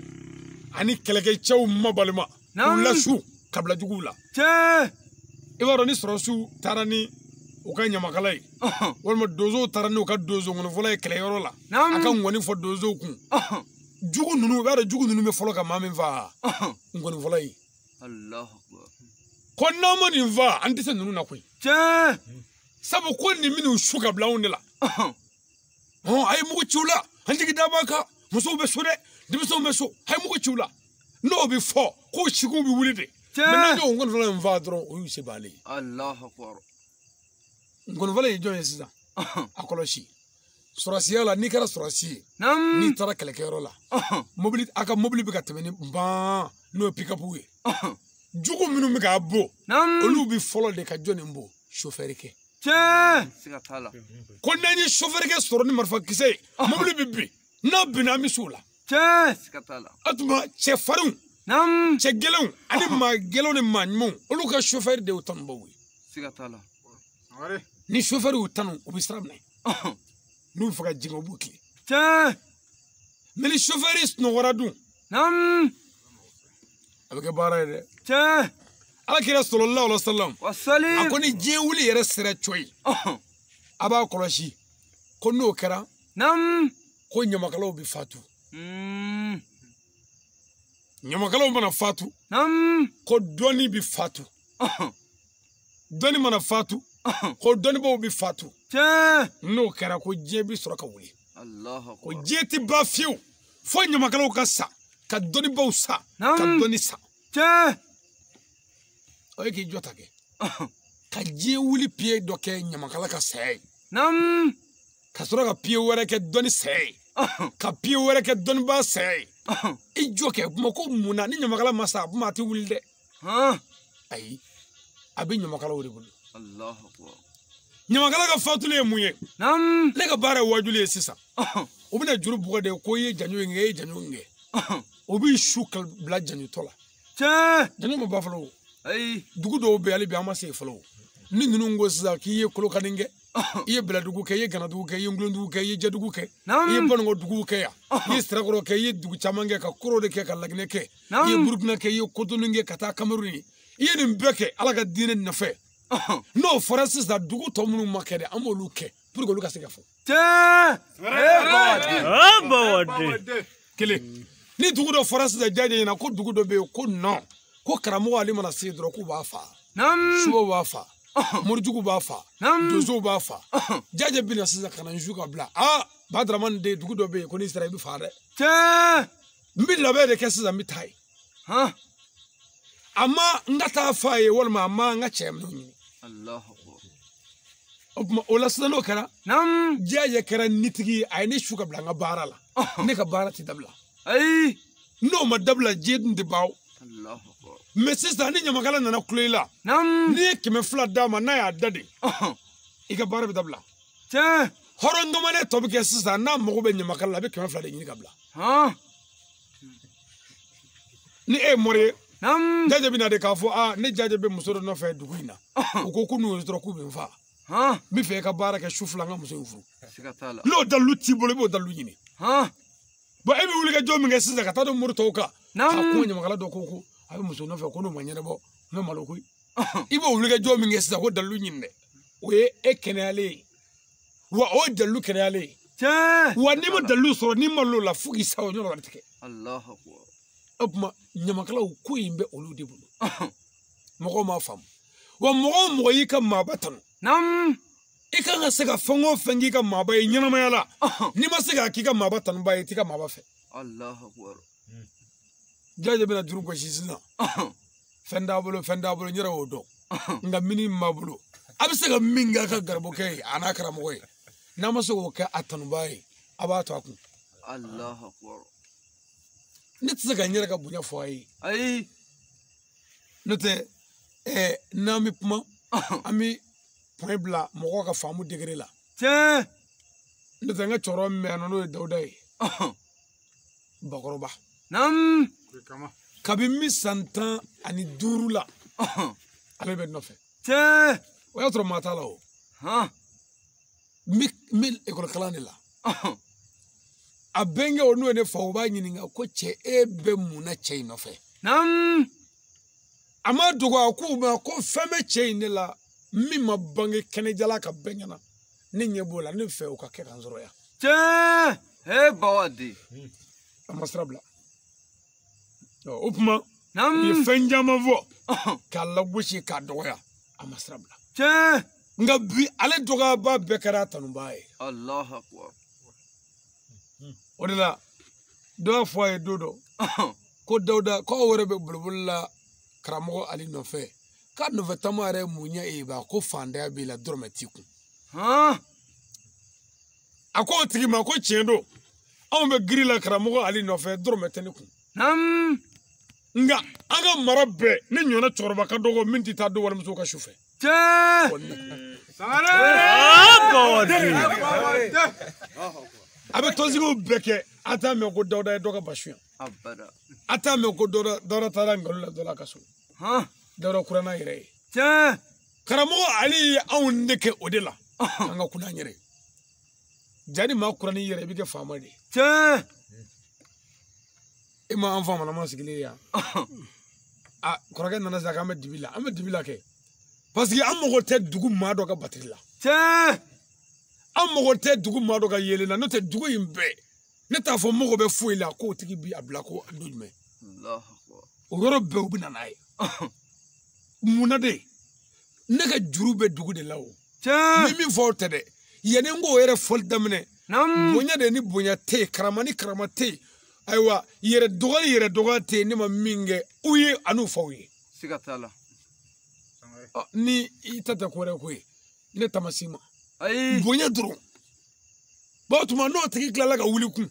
A: ani kɛlɛkɛcɛw mabalima u lasu kabila juguw la.
B: Tiɲɛ.
A: I b'a dɔn ni sɔrɔsiw taara ni u ka ɲamakala ye walima donsow taara n'u ka donso ŋɔnifɔla ye kɛlɛyɔrɔ la a ka ŋɔni fɔ donsow kun jugu ninnu i b'a dɔn jugu ninnu bɛ fɔlɔ ka maa min faa ŋɔnifɔla ye.
B: Allahu akbar.
A: Ko n'an ma nin faa an tɛ se ninnu na koyi.
B: Tiɲɛ.
A: Sabu ko nin minnu su ka bila anw de la. A ye mugu ci u la an jigi da b'an kan musow bɛ so dɛ denmisɛnw bɛ so a ye mugu ci u la n'o bɛ fɔ k'o sigiw bɛ wuli de.
B: Tiɲɛ.
A: Mais n'an y'o ŋɔnifɔla in faa dɔrɔn o y'u se baalen ye.
B: Allahu akbar.
A: Ŋɔnifɔla ye jɔn ye sisan a kɔlɔsi sɔrɔsiya la n'i kɛra sɔrɔsi ye n'i taara kɛlɛkɛyɔrɔ la mobili a ka mobili bɛ ka tɛmɛ ni ban n'o ye pikapu ye jugu minnu bɛ k'a bon olu bɛ fɔlɔ de ka jɔnni bon sofɛri kɛ.
B: Tiɲɛ. Siga t'a la.
A: Ko n'an ye sofɛri kɛ sɔrɔ ni marifakisɛ ye mobili bɛ bin n'a binna an bɛ s'o la.
B: Tiɲɛ. Siga t'a la.
A: O tuma cɛfarinw cɛ gɛlɛnw ani maa gɛlɛnw ni maa ɲumanw olu ka sofɛri de y'u tanubaw ye.
B: Siga t'a la.
A: Ni sofɛri y'u tanu u bɛ sira minɛ. N'u bɛ fɛ ka jigin u b'u tilen.
B: Tiɲɛ.
A: Mais ni sofɛri sunɔgɔra dun. A bɛ kɛ baara ye dɛ.
B: Tiɲɛ.
A: Ala kira sallallahu alaihi wasallam.
B: Wasalim.
A: A ko ni diɲɛ wuli yɛrɛ sera cɔ ye. A b'a kɔlɔsi ko n'o kɛra. Ko ɲamakalaw bɛ fatu. Ɲamakalaw mana fatu. Ko dɔnni bɛ fatu. Dɔnni mana fatu. Ko dɔnnibaw bɛ fatu.
B: Tiɲɛ.
A: N'o kɛra ko diɲɛ bɛ sɔrɔ ka wuli.
B: Allahu akbar.
A: Ko diɲɛ tɛ ban fiyewu fo ɲamakalaw ka sa ka dɔnnibaw sa ka dɔnni sa.
B: Tiɲɛ.
A: O ye k'i jɔ ta kɛ. Ka diɲɛ wuli piye dɔ kɛ ɲamakala ka saya ye. Ka sɔrɔ ka piye wɛrɛ kɛ dɔnni saya ye. Ka piye wɛrɛ kɛ dɔnnibaa saya ye. I jɔ kɛ kuma ko mun na ni ɲamakala ma sa a kuma a tɛ wuli dɛ. Ayi a bɛ ɲamakalaw de bolo.
B: Allahu akbar.
A: Ɲamakala ka fatuli ye mun ye? Ne ka baara ye wajuli ye sisan. U bɛna juru bugɔ de ko i ye janjo in kɛ i ye janjo in kɛ. O b'i su ka bila janjotɔ la.
B: Tiɲɛ.
A: Janjo ma ban fɔlɔ o.
B: Ayi.
A: Dugu dɔw bɛ yen hali bi an ma se yen fɔlɔ o. Ni ninnu ko sisan k'i ye Kolokani kɛ i ye Bɛlɛdugu kɛ i ye Ganadugu kɛ i ye Ngulondugu kɛ i ye Jɛdugu kɛ i ye Banikɔ duguw kɛ yan i ye Sirakɔrɔ kɛ i ye dugu caman kɛ ka Koro de kɛ ka Laginɛ kɛ i ye Burukina kɛ i ye Kotonu kɛ ka taa Kameruni i ye nin bɛɛ kɛ Ala ka diinɛ nɔfɛ. N'o fɔra sisan dugu tɔ minnu ma kɛ dɛ an b'olu kɛ pour que olu ka se ka fɔ.
B: Tiɲɛ.
A: Kelen ni dugu dɔ fɔra sisan jaja ɲɛna ko dugu dɔ bɛ yen ko non ko karamɔgɔ ale mana se dɔrɔn k'u b'a fa. Subaw b'a fa. Morijugu b'a fa. Donsow b'a fa. Jaja bɛna sisan ka na n su ka bila. Aa Badramani de dugu dɔ bɛ yen ko n'i sera i bɛ fa dɛ.
B: Tiɲɛ.
A: N bɛ labɛn de kɛ sisan n bɛ taa yen. A ma n ka taa f'a ye walima a ma n ka cɛ minɛnw ɲini.
B: Allahu akbar.
A: O tuma o la sisan n'o kɛra.
B: Naamu.
A: Diyaye kɛra nitigi ye, a ye ne su ka bila n ka baara la. Ne ka baara tɛ dabila.
B: Ayi.
A: N'o ma dabila diɲɛ dun tɛ ban o.
B: Allahu akbar.
A: Mais sisan ni ɲamakala nana kulo i la.
B: Naamu.
A: N'i ye 200 d'a ma n'a y'a da de. I ka baara bɛ dabila.
B: Tiɲɛ.
A: Hɔrɔn kamalen tɔ bɛ kɛ sisan n'a mago bɛ ɲamakala la a bɛ 200 de ɲini ka bila. Ni e ye mori ye.
B: Naamu.
A: Jaje bɛ na de k'a fɔ aa ne jaje bɛ muso dɔ nɔfɛ dugu in na. U ko n'u ye dɔrɔn k'u bɛ n fa. N bɛ fɛ i ka baara kɛ su fila n ka muso in furu.
B: Siga t'a la.
A: N'o dalilu t'i bolo i b'o dalilu ɲini. Bon e bɛ wuli ka jɔ min kɛ sisan ka taa don mori tɔw kan.
B: Naamu.
A: A ko ɲamakala dɔ ko a bɛ muso nɔfɛ ko n'o ma ɲɛnabɔ n bɛ malo koyi. I b'o wuli ka jɔ min kɛ sisan ko dalilu ɲini dɛ. O ye e kɛnɛyalen ye. Wa o ye dalilu kɛnɛyalen ye.
B: Tiɲɛ.
A: Wa n'i ma dalilu sɔrɔ n'i ma l'o la fo k'i sa o ɲɔgɔn wɛrɛ tɛ kɛ.
B: Allahu akbar.
A: O tuma ɲamakalaw ko in bɛ olu de bolo. Mɔgɔw m'a faamu. Wa mɔgɔ o mɔgɔ y'i ka maaba tanu.
B: Naamu.
A: I kan ka se ka fɛn o fɛn k'i ka maaba ye ɲɛnamaya la. N'i ma se k'a k'i ka maaba tanuba ye i t'i ka maaba fɛ.
B: Allahu akbar.
A: Jaje bɛna juru gosi sisan. Fɛn t'a bolo fɛn t'a bolo n yɛrɛ y'o dɔn. Nka mini b'a bolo. A bɛ se ka min kɛ a ka garibukɛ ye a n'a karamɔgɔ ye. N'a ma se k'o kɛ a tanuba ye a b'a to a kun.
B: Allahu akbar.
A: Ne tɛ se ka n yɛrɛ ka bonya fɔ a ye.
B: Ayi.
A: N'o tɛ n'an bɛ kuma an bɛ point bila mɔgɔw ka faamu degré la.
B: Tiɲɛ.
A: N'o tɛ n ka cɛkɔrɔba min bɛ yan nɔ n'o ye Dawuda ye. Bakɔrɔba.
B: Naamu.
A: Kabi n bɛ san 15 la. Ale bɛ n nɔfɛ.
B: Tiɲɛ.
A: O y'a sɔrɔ maa t'a la o. N bɛ ekɔli kalan de la. A bɛnkɛ o n'o ye ne fa o b'a ɲininka ko cɛ e bɛ mun na cɛ in nɔfɛ.
B: Naamu.
A: A ma dogo a k'u ma ko fɛn bɛ cɛ in de la min ma bange kɛnɛjala ka bɛn ɲɛna ne ɲɛ b'o la ne fɛ o ka kɛ ka n sɔrɔ yan.
B: Tiɲɛ. He Bawadi.
A: A ma sira bila. O tuma.
B: Naamu.
A: U ye fɛn caman fɔ. K'a lagosi k'a dɔgɔya a ma sira bila.
B: Tiɲɛ.
A: Nka bi ale dɔgɔyaba bɛɛ kɛra a tanubaa ye.
B: Allahu akbar.
A: O de la dɔ y'a fɔ a ye don dɔ ko Dawuda k'aw yɛrɛ bɛ boliboli la karamɔgɔ Ali nɔfɛ k'a nɔfɛ taama yɛrɛ mun ɲɛ e ba ko fantanya b'i la dɔrɔmɛ t'i kun. A ko o tigi ma ko tiɲɛ don anw bɛ giri la karamɔgɔ Ali nɔfɛ dɔrɔmɛ tɛ ne kun. Nka an ka mara bɛɛ ne ɲɔgɔnna cɛkɔrɔba ka dɔgɔ min tɛ taa don walimuso ka su fɛ.
B: Tiɲɛ.
A: A bɛ tɔnsigiw bɛɛ kɛ a t'a mɛn ko Dawuda ye dɔ ka basu yan. A t'a mɛn ko Dawuda taara nkalon la dɔ la ka so. Dawuda kura n'a yɛrɛ ye.
B: Tiɲɛ.
A: Karamɔgɔ Ali ye anw de kɛ o de la. An ka kunna an yɛrɛ ye. Ja ni maa kura n'i yɛrɛ i bɛ kɛ faama de ye.
B: Tiɲɛ.
A: E ma an faamalama sigilen ye yan. A kɔrɔkɛ nana sisan k'an bɛ dibi la an bɛ dibi la kɛ. Parce que an mago tɛ dugu maa dɔ ka batiri la.
B: Tiɲɛ.
A: An mago tɛ dugu maa dɔ ka yeelen na n'o tɛ dugu in bɛɛ ne t'a fɔ mago bɛ foyi la k'o tigi bi a bila ko don jumɛn. O yɔrɔ bɛɛ u bɛ na n'a ye. Munna de ne ka juru bɛ dugu de la o.
B: Tiɲɛ.
A: Ni min fɔ o tɛ dɛ yanni n k'o yɛrɛ fɔli daminɛ. Bonya de ni bonya tɛ yen karama ni karama tɛ yen ayiwa yɛrɛ dɔgɔ ni yɛrɛ dɔgɔ tɛ yen ne ma min kɛ u ye an'u faw ye.
B: Siga t'a la.
A: Ni i ta tɛ ko wɛrɛ ko ye ne tamasi ma.
B: Ayi.
A: Bonya dɔrɔn. Bon o tuma n'o tigi tilala ka wuli kun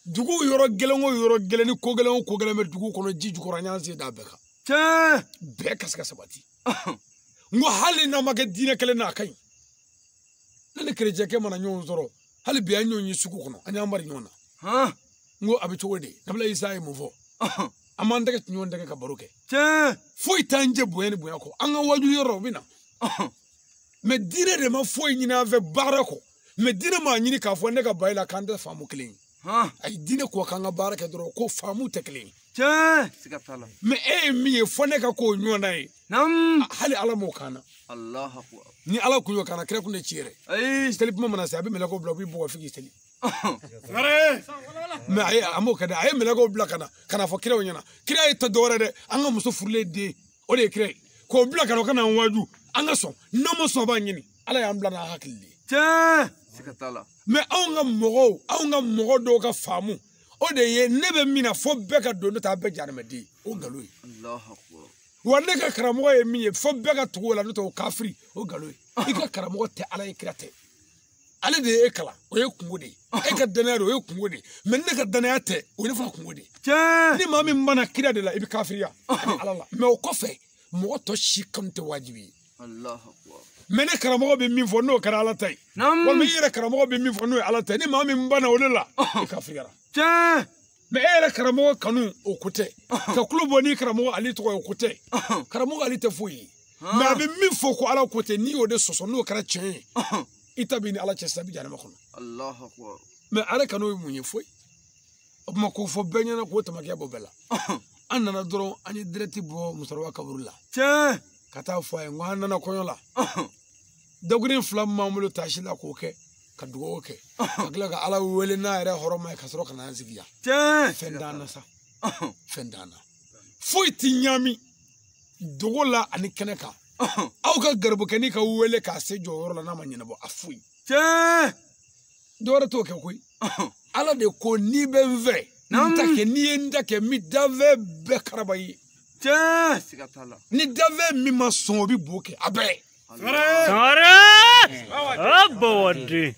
A: dugu yɔrɔ gɛlɛn o yɔrɔ gɛlɛn ni ko gɛlɛn o ko gɛlɛn bɛ dugu kɔnɔ ji jukɔrɔ an y'an sen d'a bɛɛ kan.
B: Tiɲɛ.
A: Bɛɛ ka se ka sabati. N ko hali n'an ma kɛ diinɛ kelen na a ka ɲi. Ne ni kerecɛnkɛ mana ɲɔgɔn sɔrɔ hali bi an ɲɔgɔn ye sugu kɔnɔ an y'an bari ɲɔgɔn na. N ko a bɛ cogo di Nabila Isa ye mun fɔ. An b'an tɛgɛ ɲɔgɔn tɛgɛ ka baro kɛ.
B: Tiɲɛ.
A: Foyi t'an jɛ bonya ni bonya kɔ an ka waju yɔrɔ u bɛ na. Mais diinɛ de ma foyi ɲini an fɛ baara kɔ. Mais diinɛ m'a ɲini k'a fɔ ne ka ba i la k'an tɛ faamu kelen ye. Ayi diinɛ ko k'an ka baara kɛ dɔrɔn ko faamu tɛ kelen ye.
B: Tiɲɛ. Siga t'a la.
A: Mais e ye min ye fɔ ne ka k'o ɲɔgɔnna ye.
B: Naamu.
A: Hali Ala m'o k'an na.
B: Allahu akbar.
A: Ni Ala kun y'o k'an na kira kun tɛ ci yɛrɛ.
B: Ayi.
A: Seli kuma mana se a bɛ mɛlɛkɛw bila u b'i bugɔ f'i k'i seli. Mais ayi a m'o kɛ dɛ a ye mɛlɛkɛw bila ka na fɔ kiraw ɲɛna kira ye tɛ dɔwɛrɛ dɛ an ka muso furulen den o de ye kira ye k'o bila ka na o ka na an waaju an ka sɔn n'an ma sɔn a b'an ɲini Ala y'an bila n'a hakili de ye.
B: Tiɲɛ. Siga t'a la.
A: Mais anw ka mɔgɔw, anw ka mɔgɔ dɔw ka faamu o de ye ne bɛ min na fo bɛɛ ka don ne ta bɛɛ jahanamɛden o nkalon ye. Wa ne ka karamɔgɔ ye min ye fo bɛɛ ka tugu o la n'o tɛ o kafiri o nkalon ye. I ka karamɔgɔ tɛ Ala ye kira tɛ. Ale de ye e kalan o ye kungo de ye. E ka danaya don o ye kungo de ye. Mais ne ka danaya tɛ o ye ne fana kungo de ye. Ni maa min mana kira de la i bɛ kafiriya ani Ala la. Mais o kɔfɛ mɔgɔ tɔ si kanu tɛ wajibi ye. Mais ne karamɔgɔ bɛ min fɔ n'o kɛra Ala ta ye. Walima i yɛrɛ karamɔgɔ bɛ min fɔ n'o ye Ala ta ye. Ni maa min banna o de la i kafiriyara. Mais e yɛrɛ karamɔgɔ kanu o ko tɛ. Ka kulo bɔ ni karamɔgɔ Ali tɔgɔ ye o ko tɛ. Karamɔgɔ Ali tɛ foyi ye. Mais a bɛ min fɔ ko Ala ko tɛ n'i y'o de sɔsɔ n'o kɛra tiɲɛ ye. I ta b'i ni Ala cɛ sisan i bɛ jahanama kɔnɔ. Mais Ala kanu ye mun ye foyi. O tuma k'o fɔ bɛɛ ɲɛna k'o tamakiya bɔ bɛɛ la. An nana dɔrɔn an ye direct bɔ musokɔrɔba kaburu la. Ka taa fɔ a ye n ko an nana kɔɲɔ la. Dakuruɲɛ fila min b'an bolo taasi la k'o kɛ ka dugawu kɛ ka tila ka Ala wele n'a yɛrɛ hɔrɔnma ye ka sɔrɔ ka n'an sigi yan. Fɛn t'an na sa. Fɛn t'an na. Foyi ti ɲaami dogo la ani kɛnɛ kan. Aw ka garibukɛnin ka wele k'a se jɔyɔrɔ la n'a ma ɲɛnabɔ a foyi. Dɔwɛrɛ t'o kɛ koyi. Ala de ko n'i bɛ n fɛ n ta kɛ n'i ye n ta kɛ n bɛ danfɛn bɛɛ karaba ye. Ni danfɛn min ma sɔn o bɛ bo kɛ a bɛɛ.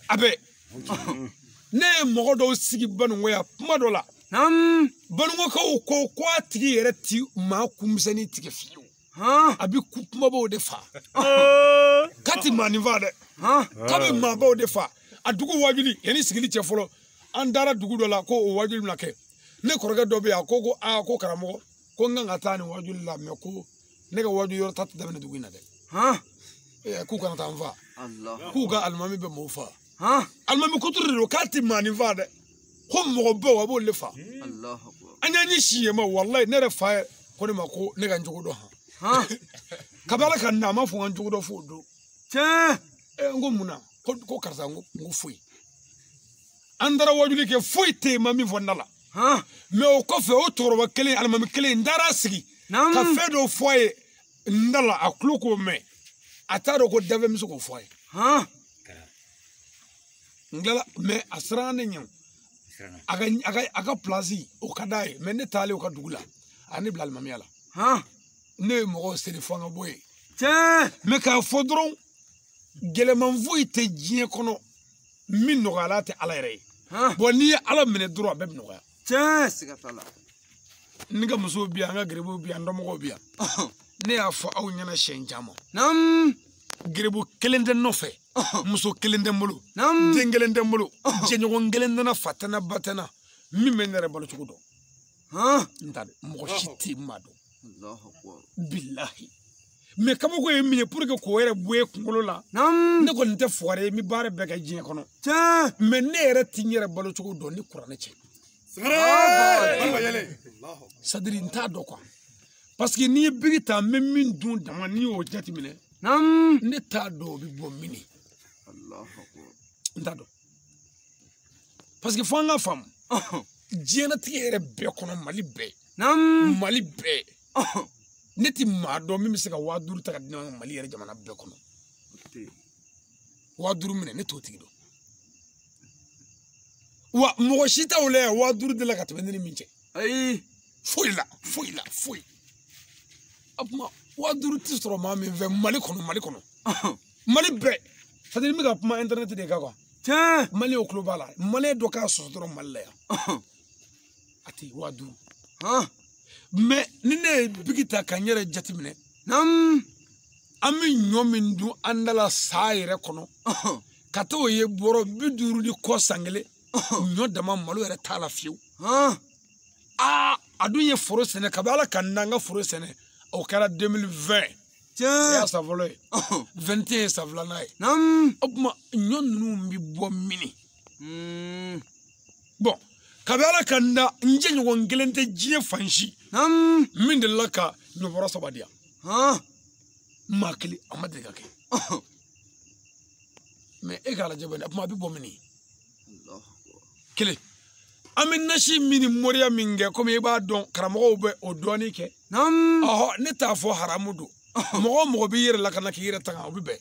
A: A bɛɛ. Ne ye mɔgɔ dɔw sigi Baninko yan kuma dɔ la. Baninkokaw ko ko a tigi yɛrɛ ti maa kunmisɛnnin tigɛ fiyewu. A bɛ kumabaw de fa. K'a ti maanin fa dɛ. K'a bɛ maabaw de fa. A dugu wajuli yanni sigili cɛ fɔlɔ an taara dugu dɔ la ko o wajuli bɛna kɛ. Ne kɔrɔkɛ dɔ bɛ yan ko ko aa ko karamɔgɔ ko n kan ka taa nin wajuli la mais ko ne ka wajuli yɔrɔ ta tɛ daminɛ dugu in na dɛ. K'u kana taa n fa. K'u ka alimami bɛ mɔgɔw fa. Alimami kuturu de don k'a ti maanin fa dɛ. Ko mɔgɔbaw a b'olu de fa. An y'an ɲɛ si yen ma walayi ne yɛrɛ fa ye ko ne ma ko ne ka n jogo dɔn han. Kabi Ala ka na a ma fɔ n ka n jogo dɔn f'o don. N ko mun na ko karisa n ko foyi. An taara wajuli kɛ foyi tɛ yen ma min fɔ n da la. Mais o kɔfɛ o cɛkɔrɔba kelen alimami kelen n taara sigi ka fɛn dɔ fɔ a ye n da la a tulo k'o mɛn a t'a dɔn ko dafɛn bɛ se k'o fɔ a ye. N tilala mais a siranna ne ɲɛ a ka place o ka d'a ye mais ne taalen o ka dugu la a ne bila alimamiya la. Ne ye mɔgɔw seli fo an ka bɔ yen. Mais k'a fɔ dɔrɔn gɛlɛman foyi tɛ diɲɛ kɔnɔ min nɔgɔyala tɛ Ala yɛrɛ ye. Bon n'i ye Ala minɛ dɔrɔn a bɛɛ bɛ nɔgɔya. Ne ka musow bi yan an ka garibuw bi yan n dɔnmɔgɔw bi yan. Ne y'a fɔ aw ɲɛna siɲɛ caman. Garibu kelen tɛ n nɔfɛ. Muso kelen tɛ n bolo. Den kelen tɛ n bolo. Jɛɲɔgɔn kelen tɛ n na fa tɛ n na ba tɛ n na min bɛ ne yɛrɛ balo cogo dɔn. N t'a dɔn mɔgɔ si tɛ yen min b'a dɔn. Bilahi. Mais kabako ye min ye pour que k'o yɛrɛ bɔ e kunkolo la. Ne kɔni tɛ fugari ye n bɛ baara bɛɛ kɛ diɲɛ kɔnɔ. Mais ne yɛrɛ ti n yɛrɛ balo cogo dɔn ni kuranɛ cɛ. C'est-à-dire n t'a dɔn quoi. Parce que n'i ye bigi ta n bɛ min dun dama n'i y'o jateminɛ. Ne t'a dɔn o bɛ bɔ min. N t'a dɔn. Parce que fo an ka faamu. Diɲɛlatigɛ yɛrɛ bɛɛ kɔnɔ Mali bɛɛ. Mali bɛɛ. Ne ti maa dɔn min bɛ se ka 5000 ta ka di ne ma Mali yɛrɛ jamana bɛɛ kɔnɔ. 5000 minɛ ne t'o tigi dɔn. Wa mɔgɔ si t'aw la yan 5000 de la ka tɛmɛ ne ni min cɛ. Foyi la foyi la foyi. A kuma 5000 ti sɔrɔ maa min fɛ Mali kɔnɔ Mali kɔnɔ. Mali bɛɛ. C'est à dire n bɛ ka kuma internet de kan quoi. Maliyɛnw tulo b'a la Maliyɛn dɔ k'a sɔsɔ dɔrɔn Mali la yan. A tɛ 5000. Mais ni ne ye bigi ta ka n yɛrɛ jateminɛ. An bɛ ɲɔ min dun an da la sa yɛrɛ kɔnɔ. Ka t'o ye bɔrɔ 50 ni kɔ san kelen. Ɲɔ dama malo yɛrɛ t'a la fiyewu. Aa a dun ye foro sɛnɛ kabi Ala ka n'an ka foro sɛnɛ o kɛra 2020. O y'a san fɔlɔ ye. 21 ye san filanan ye. O tuma ɲɔ ninnu bɛ bɔ mini. Bon kabi Ala ka n da n jɛɲɔgɔn kelen tɛ diɲɛ fan si. Min delila ka ɲɔbɔrɔ 3 di yan. Maa kelen a ma deli ka kɛ. Mais e k'a lajɛ bani a tuma a bɛ bɔ mini. Kelen. An bɛ nasi min ni moriya min kɛ komi i b'a dɔn karamɔgɔw bɛ o dɔɔnin kɛ. Ɔhɔ ne t'a fɔ haramu don. Mɔgɔ o mɔgɔ b'i yɛrɛ lakana k'i yɛrɛ tanga o bɛ bɛn.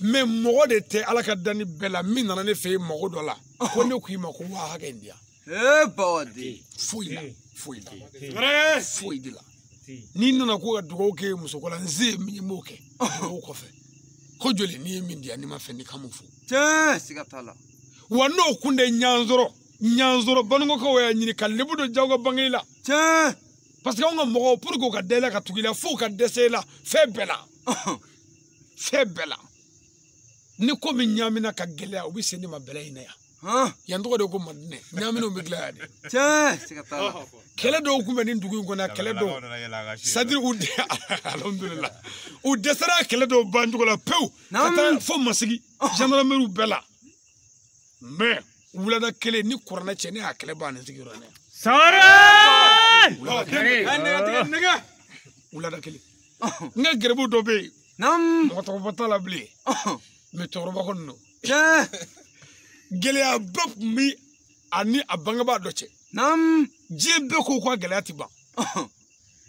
A: Mais mɔgɔ de tɛ Ala ka danni bɛɛ la min nana ne fɛ yen mago dɔ la ko ne k'i ma ko waa hakɛ in di yan. Foyi la foyi la foyi de la. N'i nana ko ka dugawu kɛ muso ko la n se ye min ye n b'o kɛ dugawu kɔfɛ. Ko joli n'i ye min di yan n'i ma fɛn di k'an m'o fɔ.
B: Siga t'a la.
A: Wa n'o kun de ɲansɔrɔ Banikɔkaw y'a ɲini ka lebu dɔ jago bange la. Parce que anw ka mɔgɔw pour que u ka da i la ka tugu i la f'u ka dɛsɛ i la fɛn bɛɛ la. Fɛn bɛɛ la. Ni ko min ɲaamina ka gɛlɛya u bɛ se ne ma bɛlɛ in na yan. Yan tɔgɔ de ko Madinɛ ɲaaminɛw bɛ dilan yan de.
B: Siga t'a la.
A: Kɛlɛ dɔw kun bɛ nin dugu in kɔnɔ yan kɛlɛ dɔw c'est-à-dire u alhamdulillah u dɛsɛra kɛlɛ dɔw ban cogo la pewu ka taa fo Masigi gendarmerie bɛɛ la. Mais wulada kelen ni kuranɛ cɛ ne y'a kɛlɛ ban nin sigiyɔrɔ in na yan.
C: Sare!
A: Wulada kelen. N ka gɛrɛbu dɔ bɛ yen. Mɔgɔ tɔgɔba t'a la bilen. Mais cɛkɔrɔba kɔni don. Gɛlɛyaba tun bɛ a ni a bangebaa dɔ cɛ. Diɲɛ bɛɛ ko k'a gɛlɛya ti ban.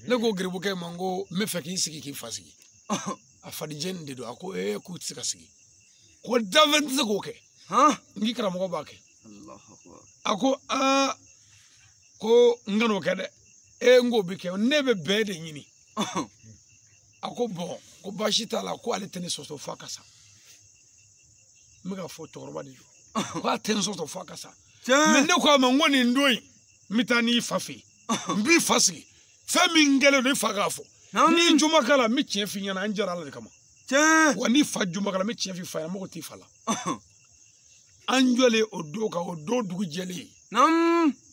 A: Ne ko gɛrɛbukɛ ma n ko n bɛ fɛ k'i sigi k'i fa sigi. A fadijɛ de don a ko ee k'u tɛ se ka sigi. Ko danfɛn tɛ se k'o kɛ. N k'i karamɔgɔ b'a kɛ. A ko aa ko n kan'o kɛ dɛ. Ee n k'o bɛ kɛ ne bɛ bɛn de ɲini. A ko bɔn ko baasi t'a la ko ale tɛ ne sɔsɔ f'a ka sa. N bɛ ka fɔ cɛkɔrɔba de don. K'a tɛ n sɔsɔ f'a ka sa. Mais ne ko a ma n ko nin don in n bɛ taa n'i fa fɛ yen. N b'i fa sigi. Fɛn min kɛlen don i fa k'a fɔ. N'i juma k'a la n bɛ tiɲɛ f'i ɲɛna an jɛra Ala de kama. Wa n'i fa juma k'a la n bɛ tiɲɛ f'i fa ɲɛna n mago t'i fa la. An jɔlen o don kan o don dugu jɛlen.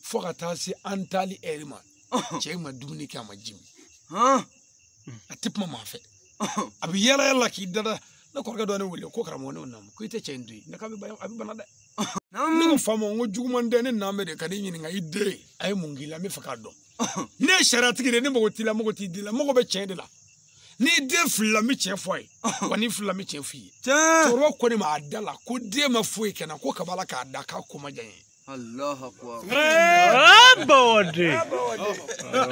A: Fo ka taa se an taali ɛri ma. Cɛ in ma dumuni kɛ a ma ji min. A tɛ kuma maa fɛ. A bɛ yala yala k'i dada. Ne kɔrɔkɛ dɔ ne wele ko karamɔgɔ ne nana ko i tɛ cɛ in to yen ne k'a bɛ a bɛ bana dɛ. Ne ko fa ma n ko juguman tɛ ne nan bɛ de ka ne ɲininka i den a ye mun k'i la n bɛ fɛ k'a dɔn. Ne ye sariyatigi de ye ne mago t'i la mago t'i den la mago bɛ tiɲɛ de la. N'i den filila n bɛ tiɲɛ fɔ a ye wa n'i filila n bɛ tiɲɛ f'i ye. Cɛkɔrɔba ko ne ma a da la ko den ma foyi kɛ n na ko kaba la k'a da k'a ko ma diya n ye. Ne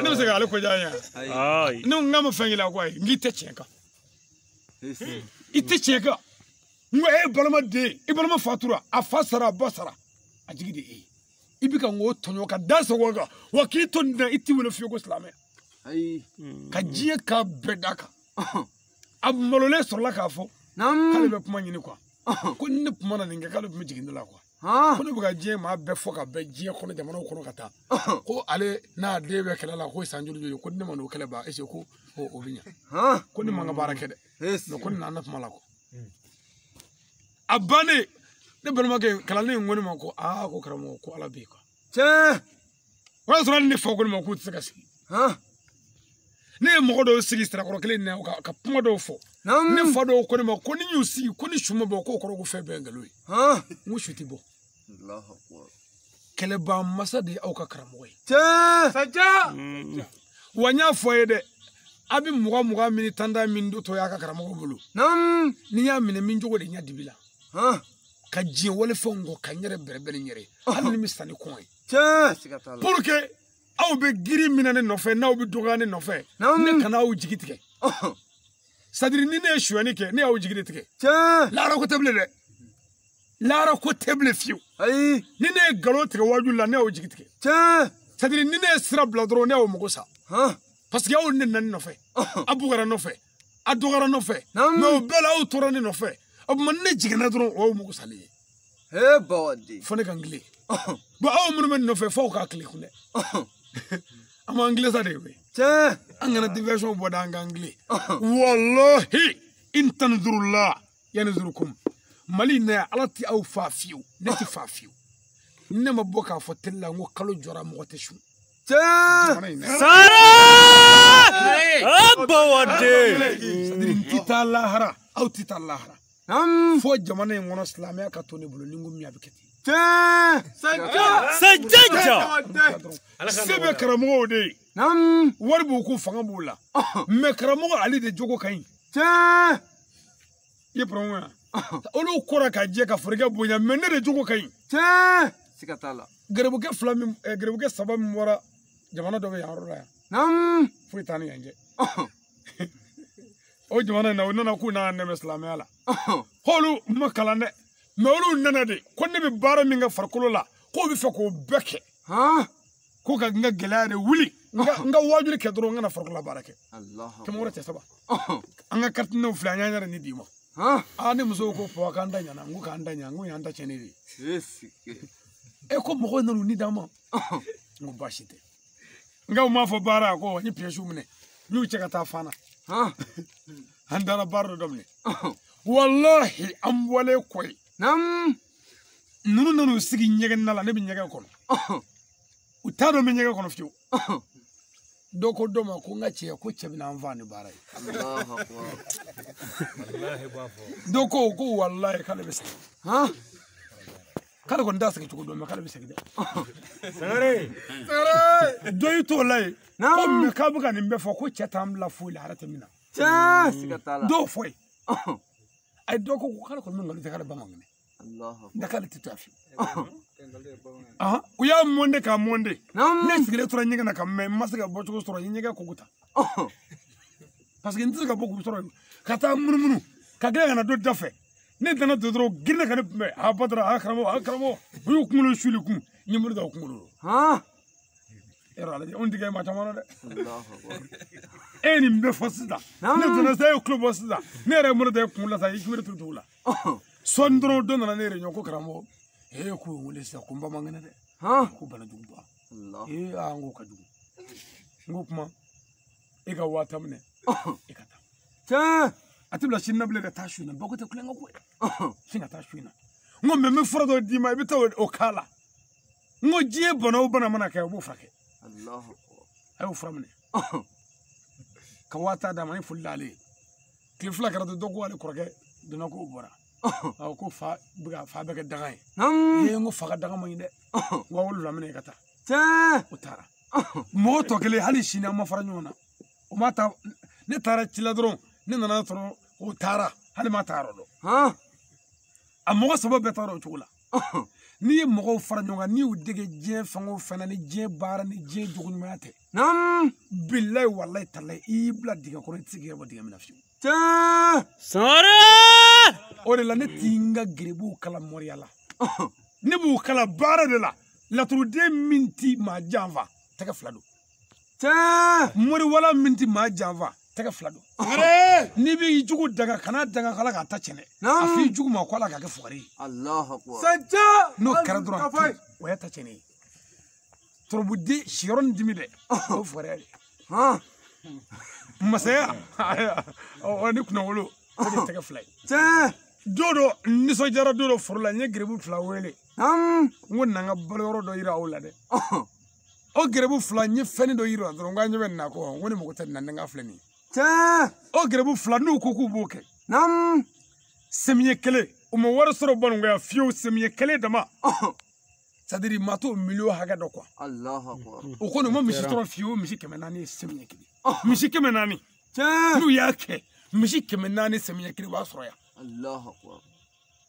A: bɛ se k'ale ko diya n ye wa? Ne ko n k'a ma fɛn k'i la ko ayi n k'i tɛ tiɲɛ kan. I tɛ tiɲɛ kan. N ko e balima den i balima fatura a fa sara a ba sara a jigi de e ye. I bɛ ka n k'o tɔɲɔ ka da sago kan wa k'i to nin na i t'i wele fiyewu ko silamɛ. Ka diɲɛ k'a bɛɛ d'a kan. A malolen sɔrɔla k'a fɔ k'ale bɛ kuma ɲini quoi. Ko ni ne kuma na nin kɛ k'ale tun bɛ jigin ne la quoi. Ko ne bɛ ka diɲɛ maa bɛɛ fɔ ka bɛn diɲɛ kɔnɔ jamanaw kɔnɔ ka taa. Ko ale n'a den bɛ kɛlɛ la ko san joli joli ko ne ma n'o kɛlɛ ban est-ce que ko o bɛ ɲɛ. Ko ne ma n ka baara kɛ dɛ. Mais ko ne nana kuma la quoi. A bannen ne balimakɛ kalanden in ko ne ma ko aa ko karamɔgɔ ko Ala bɛ yen quoi. O y'a sɔrɔ hali ne fa ko ne ma k'u tɛ se ka sigi. Ne ye mɔgɔ dɔw sigi sirakɔrɔ kelen in na ka kuma dɔw fɔ. Ne fa dɔw ko ne ma ko ni y'u sigi ko ni su ma bɔ k'o kɔrɔ ko fɛn bɛɛ ye nkalon ye. N ko su tɛ bɔ. Kɛlɛban masa de ye aw ka karamɔgɔ ye. Wa n y'a fɔ a ye dɛ a bɛ mugan mugan min tan tan min tɔ y'a ka karamɔgɔ bolo. Ni y'a minɛ min cogo de ɲɛ dibi la. Ka diɲɛ walifɛnw kɔ ka n yɛrɛ bɛrɛbɛrɛ n yɛrɛ ye. Hali ni bɛ sanni kɔn ye. Pour que aw bɛ girin min na ne nɔfɛ n'aw bɛ dɔgɔya ne nɔfɛ ne kana aw jigi tigɛ. C'est-à-dire ni ne ye sonyani kɛ ne y'aw jigi de tigɛ. Lahara ko tɛ bilen dɛ. Lahara ko tɛ bilen fiyewu. Ni ne ye nkalon tigɛ waaju la ne y'aw jigi tigɛ. C'est-à-dire ni ne ye sira bila dɔrɔn ne y'aw mago sa. Parce que aw ne nana ne nɔfɛ. A bugara nɔfɛ. A dɔgɔyara nɔfɛ. Mais o bɛɛ la aw tora ne nɔfɛ. O tuma ni ne jiginna dɔrɔn o y'aw mago salen ye. Fo ne ka n tilen. Bon aw minnu bɛ ne nɔfɛ f'aw k'a tile kun dɛ. An b'an tilen sa de koyi. An kana diversion bɔ da an k'an tilen. Walahi in tanzurullah yanzurukum. Mali in na yan Ala tɛ aw fa fiyewu ne tɛ fa fiyewu. Ne ma bɔ k'a fɔ télé la n ko kalo jɔra mɔgɔ tɛ sun. Jamana in na yan. C'est-à-dire n tɛ taa lahara aw tɛ taa lahara. Fo jamana in kɔnɔ silamɛya ka to ne bolo ni n ko min a bɛ kɛ ten. Se bɛ karamɔgɔw de ye. Wari b'u kun fanga b'u la. Mais karamɔgɔ ale de jogo ka ɲi. I ye problème ye wa? Olu kɔra ka jɛ ka forokɛ bonya mais ne de jogo ka ɲi. Garibukɛ fila min garibukɛ saba min bɔra jamana dɔ bɛ yan yɔrɔ la yan. Foyi t'an ni yan cɛ. O jamana in na u nana k'u n'a nɛmɛ silamɛya la. K'olu ma kalan dɛ. Mais olu nana de ko ne bɛ baara min kɛ farikolo la k'o bɛ fɛ k'o bɛɛ kɛ. Ko ka n ka gɛlɛya de wuli. N ka waajuli kɛ dɔrɔn n kana farikolo la baara kɛ. Kɛmɛ wɔɔrɔ cɛ saba. An ka carte filɛ an y'an yɛrɛ ni d'i ma. Aa ne musow ko papa k'an da ɲana n ko k'an da ɲana n ko y'an ta tiɲɛnen de ye. E ko mɔgɔw nana u ni d'an ma. N ko baasi tɛ. Nka u m'a fɔ baara ko n ye pièce minɛ n y'u cɛ ka taa fan na. An taara baara dɔ daminɛ. Walahi an bɔlen kɔ yen. Ninnu nan'u sigi ɲɛgɛn na la ne bɛ ɲɛgɛn kɔnɔ. U t'a dɔn n bɛ ɲɛgɛn kɔnɔ fiyewu. Dɔ ko dɔ ma ko n ka cɛ ko cɛ bɛna an faa ni baara ye. Dɔ ko ko walahi k'ale bɛ segin. K'ale kɔni t'a segin cogo dɔn mɛ k'ale bɛ segin dɛ. Sangare. Sangare. Dɔ y'i t'o la yen. Ko mɛ k'a bɛ ka nin bɛɛ fɔ ko cɛ t'an bila foyi la hɛrɛ tɛ min na. Dɔw fɔ yen. A ye dɔ ko k'ale kɔni bɛ nkalon tigɛ k'ale ba man kɛnɛ. Nka k'ale tɛ to yan fiyewu. U y'a mɔnde k'a mɔnde. Ne sigilen tora ɲɛgɛn na ka mɛn n ma se ka bɔcogo sɔrɔ n ye ɲɛgɛn koko ta. Parce que n tɛ se ka bɔ k'u sɔrɔ yen ka taa munumunu ka tila ka na don da fɛ. Ne nana don dɔrɔn girinna ka ne kunbɛn a Badara a karamɔgɔ a karamɔgɔ u y'u kunkolo suli kun n ye bolo da u kunkolo la. Yɔrɔ alajɛ anw tɛ kɛ maa caman na dɛ. E ye nin bɛɛ fɔ sisan ne donna sisan e ye tulo bɔ sisan ne yɛrɛ ye bolo da e kunkolo la sisan i kibere turu dugu la. Sɔɔni dɔrɔn dɔ nana ne yɛrɛ ɲɔ ko karamɔgɔ ee k'u ye n wele sisan ko n ba man kɛnɛ dɛ. Ko bana juguba. Ee aa n ko ka jugu. N ko kuma e ka 50 minɛ e ka taa. A tɛ bila sini na bilen ka taa su in na bako tɛ kulonkɛ ko ye. Sin ka taa su in na. N ko mɛ n bɛ fura dɔ d'i ma i bɛ taa o k'a la. N ko diɲɛ bana o bana mana kɛ o b'o furakɛ. A y'o fura minɛ. Ka 50 d'a ma n ye foli d'ale ye. Tile fila kɛra dɔrɔn dɔ ko ale kɔrɔkɛ donna k'o bɔra. Awɔ ko fa bɛ ka fa bɛ kɛ daga ye. Ee n ko fa ka daga man ɲi dɛ. 7000 minɛ i ka taa. O taara. Mɔgɔ tɔ kelen hali sini an ma fara ɲɔgɔn na. O ma taa ne taara ci la dɔrɔn ne nana sɔrɔ o taara hali ma taa yɔrɔ dɔn. A mɔgɔ saba bɛɛ taara o cogo la. N'i ye mɔgɔw fara ɲɔgɔn kan n'i y'u dege diɲɛ fɛn o fɛn na ni diɲɛ baara ni diɲɛ jogo ɲumanya tɛ. Bilayi walayi talayi i y'i bila dingɛ kɔnɔ i tɛ se k'i yɛrɛ bɔ dingɛ min na fiyewu.
C: Sangare.
A: O de la ne t'i n ka geribuw kala moriya la. Ne b'u kala baara de la. Laturuden min ti maa janfa tɛgɛ fila don. Moriwala min ti maa janfa tɛgɛ fila don. N'i b'i jugu daga kana daga k'ala k'a ta tiɲɛ dɛ. A f'i jugu ma ko ala k'a kɛ fugari ye. N'o kɛra dɔrɔn o y'a ta tiɲɛnen ye. Turabuden siyɔrɔ ni dimi dɛ o ye fugariya de ye. Masaya ni kunnawolo o de ye tɛgɛ fila ye. Don dɔ n nisɔndiyara don dɔ foro la n ye geribu fila wele. N ko na n ka balo yɔrɔ dɔ yira aw la dɛ. O geribu fila n ye fɛnnin dɔ yira dɔrɔn n ko an ɲɛ bɛ nin na ko n ko ni mɔgɔ tɛ nin na ni n ka filɛ nin ye. O geribu fila n'u ko k'u b'o kɛ. Samiɲɛ kelen u ma wari sɔrɔ Banukoya fiyewu samiɲɛ kelen dama. C'est-à-dire maa t'o miliyɔn hakɛ dɔn quoi. O kɔni u ma misi sɔrɔ fiyewu misi 400 ye samiɲɛ kelen. Misi 400. N'u y'a kɛ misi 400 samiɲɛ kelen u b'a sɔrɔ yan.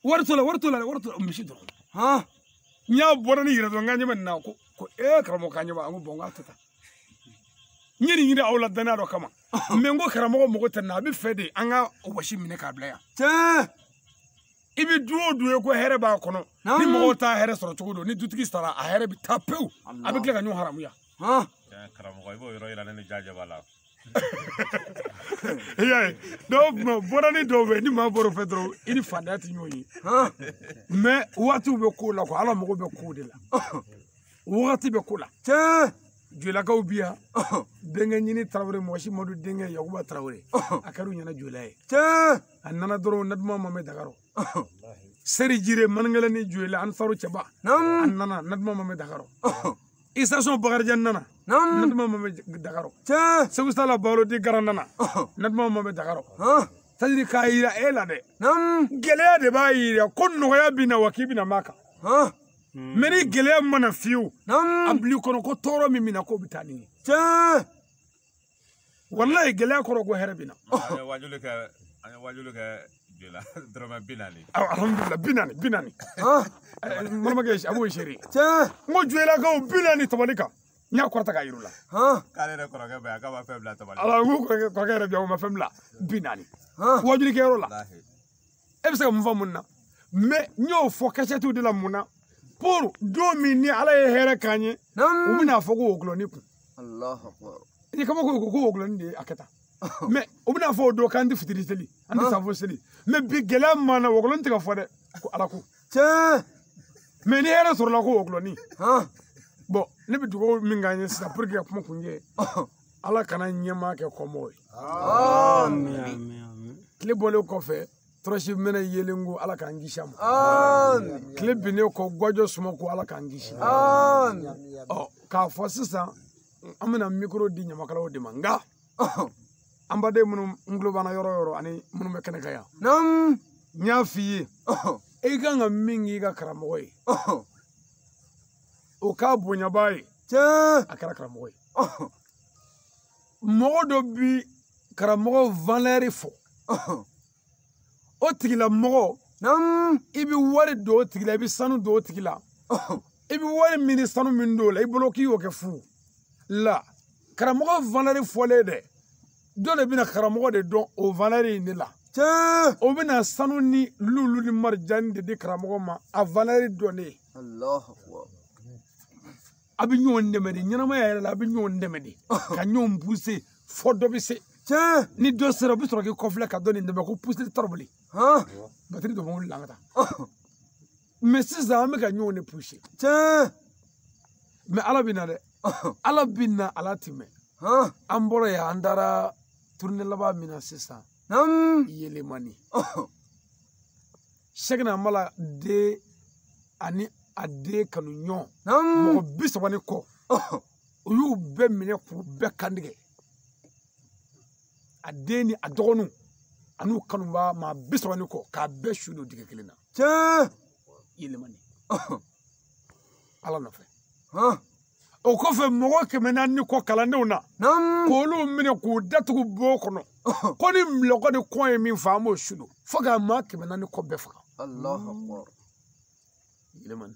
A: Wari t'o la wari t'o la wari t'o la misi dɔrɔn. N y'a bɔra ni yɛrɛ dɔrɔn n k'an ɲɛ bɛ nin na ko ee karamɔgɔ k'an ɲɛ b'a n ko bɔn n k'a tɛ taa. N ye nin yira aw la danaya dɔ kama. Mɛ n ko karamɔgɔ mago tɛ nin na a bɛ fɛ de an ka wɔsi minɛ k'a bila yan. I bɛ du o du ye ko hɛrɛ b'a kɔnɔ. Ni mɔgɔw t'a hɛrɛ sɔrɔ cogo don ni dutigi sara a hɛrɛ bɛ taa pewu. A bɛ tila ka ɲɔgɔn haramuya.
D: Karamɔgɔ i b'o yɔrɔ yira ne ni jaja b'a la.
A: I y'a ye dɔw bɔra ni dɔw bɛ yen ni maa bɔra o fɛ dɔrɔn i ni fantanya tɛ ɲɔgɔn ye. Mɛ waatiw bɛ kow la quoi ala mago bɛ kow de la. Wagati bɛ ko la. Jolakaw bi yan denkɛ ɲini Tarawele mɔgɔ si madu denkɛ Yakuba Tarawele a kɛra u ɲɛna Jola ye. A nana dɔrɔn Naduma ma mɛn Dakaro. Seri Jire Maninkɛlɛ ni Jola Ansaru cɛba a nana Naduma ma mɛn Dakaro. Isasɔn Bakarijan nana Naduma ma mɛn Dakaro. Segu Sala Balo di Gara nana Naduma ma mɛn Dakaro. C'est-à-dire k'a yira e la dɛ. Gɛlɛya de b'a yira ko nɔgɔya bɛ na wa k'i bɛna m'a kan. Mɛ ni gɛlɛya mana fiyewu a bil'i kɔnɔ ko tɔɔrɔ min bɛ na k'o bɛ taa nin ye. Walayi gɛlɛya kɔrɔ ko hɛrɛ bɛ na.
D: An ye wajuli kɛ an ye wajuli kɛ Jola dɔrɔmɛ 40.
A: Alhamdulilah 40 40. Balimakɛ a b'o seere. N ko Joyilakaw 40 tabali kan. N y'a kɔrɔta k'a yir'u la.
D: K'ale yɛrɛ kɔrɔkɛ bɛ yan k'a ma fɛn bila tabali.
A: Ala n ko kɔrɔkɛ yɛrɛ bɛ yan o ma fɛn bila 40. Wajulikɛyɔrɔ la. E bɛ se ka mun fɔ mun na? Mais n y'o fɔ kasɛtiw de la mun na? Pour don min ni Ala ye hɛrɛ k'an ye, u bɛna fɔ ko wogulɔni kun. Ni kama ko ko wogulɔni de ye a kɛ tan. Mais u bɛna fɔ o don k'an tɛ fitiri seli, an tɛ safo seli. Mais bi gɛlɛya min na wogulɔni tɛ ka fɔ dɛ, ko Ala ko. Mais ni hɛrɛ sɔrɔla ko wogulɔni. Bon, ne bɛ dugawu min k'an ye sisan pour que ka kuma kuncɛ, Ala kana ɲɛmaa kɛ kɔmɔgɔ ye. Tile bɔlen kɔfɛ, tɔrɔsi mɛnɛ yelen ko Ala k'an kisi a ma. Tile binnen kɔ, gajɔ suma ko Ala k'an kisi. Ɔ k'a fɔ sisan, an bɛna micro di ɲamakalaw de ma, nka an baden minnu n tulo b'an na yɔrɔ o yɔrɔ ani minnu bɛ kɛnɛ kan yan. N y'a f'i ye, i kan ka min k'i ka karamɔgɔ ye, o k'a bonyabaa ye, a kɛra karamɔgɔ ye. Mɔgɔ dɔ bi karamɔgɔ valeur fɔ, o tigilamɔgɔ, i bɛ wari don o tigi la, i bɛ sanu don o tigi la, i bɛ wari min ni sanu min don o la, i bolo k'i y'o kɛ fu la. Karamɔgɔ valeur fɔlen dɛ, dɔ de bɛna karamɔgɔ de dɔn o valeur in de la. O bɛna sanu ni lulu ni marijani de di karamɔgɔ ma, a valeur dɔnnen. A bɛ ɲɔgɔn dɛmɛ de, ɲɛnamaya yɛrɛ la a bɛ ɲɔgɔn dɛmɛ de, ka ɲɔgɔn pousser fɔ dɔ bɛ se. Ni dɔ sera, o bɛ sɔrɔ k'i kɔfilɛ ka dɔ nin dɛmɛ ko pousser tɔrɔ bilen. Batiri dɔ b'an wuli la an ka taa. Mais sisan an bɛ ka ɲɔgɔn de pousser. Mais Ala bɛ na dɛ, Ala bɛ na, Ala ti mɛn. An bɔra yan, an taara tournée laban min na sisan, Yelemani. Sɛgɛnna Mala den ani a den kanu ɲɔgɔn mɔgɔ 30 ni kɔ, u y'u bɛɛ minɛ k'u bɛɛ kantigɛ. A den ni a dɔgɔninw an'u kanubaa maa 30 ni kɔ, k'a bɛɛ su don dingɛ kelen na. Yelemani. Ala nɔfɛ. O kɔfɛ mɔgɔ 400 ni kɔ kalandenw na, k'olu minɛ k'u datugu bon kɔnɔ, ko ni milɔgɔ ni kɔn ye min fɔ an b'o su don, fo ka maa 400 ni kɔ bɛɛ faga. Yelemani.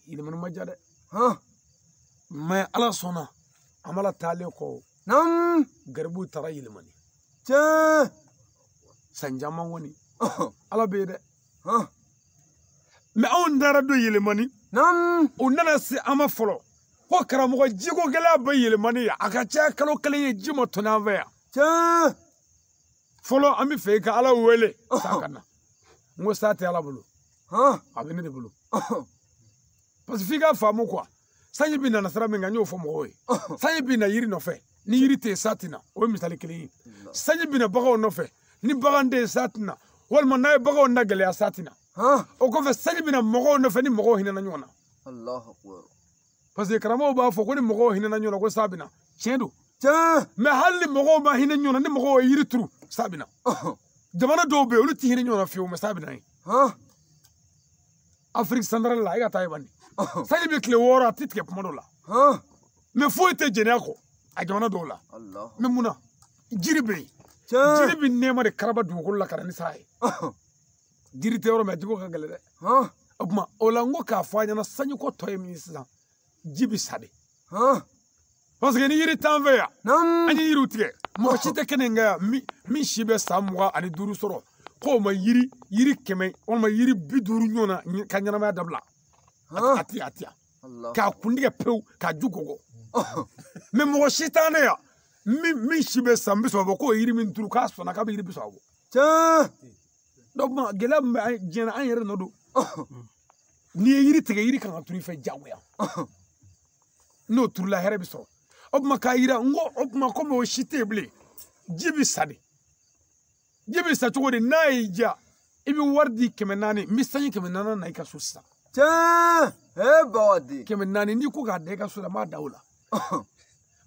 A: Yelemani ma diya dɛ. Mais Ala sɔnna, an b'a la taalen kɔ, garibuw taara Yelemani. San caman kɔni, Ala bɛ yen dɛ. Mais anw taara don Yelemani, u nana se an ma fɔlɔ ko karamɔgɔ jiko gɛlɛya bɛ Yelemani yan, a ka ca kalo kelen ye ji ma tɔnɔ an fɛ yan. Fɔlɔ an bɛ fɛ i ka Ala wele sa ka na. N ko sa tɛ Ala bolo, a bɛ ne de bolo. Parce que f'i ka faamu quoi, sanji bɛ na sira min kan, n y'o fɔ mɔgɔw ye. Sanji bɛ na yiri nɔfɛ, ni yiri tɛ yen sa tɛ na, o ye misali kelen ye. Sanji bɛ na baganw nɔfɛ, ni bagan tɛ yen sa tɛ na, walima n'a ye baganw na gɛlɛya sa tɛ na. O kɔfɛ sanji bɛ na mɔgɔw nɔfɛ ni mɔgɔw hinɛna ɲɔgɔn na. Parce que karamɔgɔw b'a fɔ ko ni mɔgɔw hinɛna ɲɔgɔn na ko sa bɛ na, tiɲɛ don. Mais hali ni mɔgɔw ma hinɛ ɲɔgɔn na, ni mɔgɔw ye yiri turu, sa bɛ na. Jamana dɔw bɛ yen, olu tɛ hinɛ ɲɔgɔn na fiyewu, mais sa bɛ na yen. Afrique centrale la, e ka taa yen bani. Sanji bɛ tile 6 a tɛ tigɛ kuma dɔw la. Mais foyi tɛ jɛnɛya kɔ a jamana dɔw la. Mais mun na? Jiri bɛ yen. Jiri bɛ nɛɛma de karaba dugukolo la ka na ni sa ye. Jiri tɛ yɔrɔ min, a jiko ka gɛlɛn dɛ. O tuma o la n ko k'a fɔ a ɲɛna, sanjiko tɔ ye min ye sisan, ji bɛ sa de. Parce que ni yiri t'an fɛ yan, an ye yiriw tigɛ. Mɔgɔ si tɛ kɛnɛ in kan yan min si bɛ san 25 sɔrɔ k'o ma yiri 100 walima yiri 50 ɲɔgɔn na ka ɲɛnamaya dabila. A ti yan. K'a kun tigɛ pewu, k'a ju gogo. Mais mɔgɔ si t'an ne yan min si bɛ san 30 bɔ k'o yiri min turu k'a sɔnna k'a bɛ yiri 30 bɔ. Donc gɛlɛya min bɛ diɲɛ na, an yɛrɛ nɔ don. N'i ye yiri tigɛ, yiri kan ka turu i fɛ diyagoya. N'o turula, hɛrɛ bɛ sɔrɔ. O tuma k'a yira n ko o tuma komi o si tɛ yen bilen, ji bɛ sa de. Ji bɛ sa cogo di? N'a y'i diya, i bɛ wari di 400, n bɛ sanji 400 na i ka so sisan. 400 n'i ko k'a da i ka so la, n b'a da o la.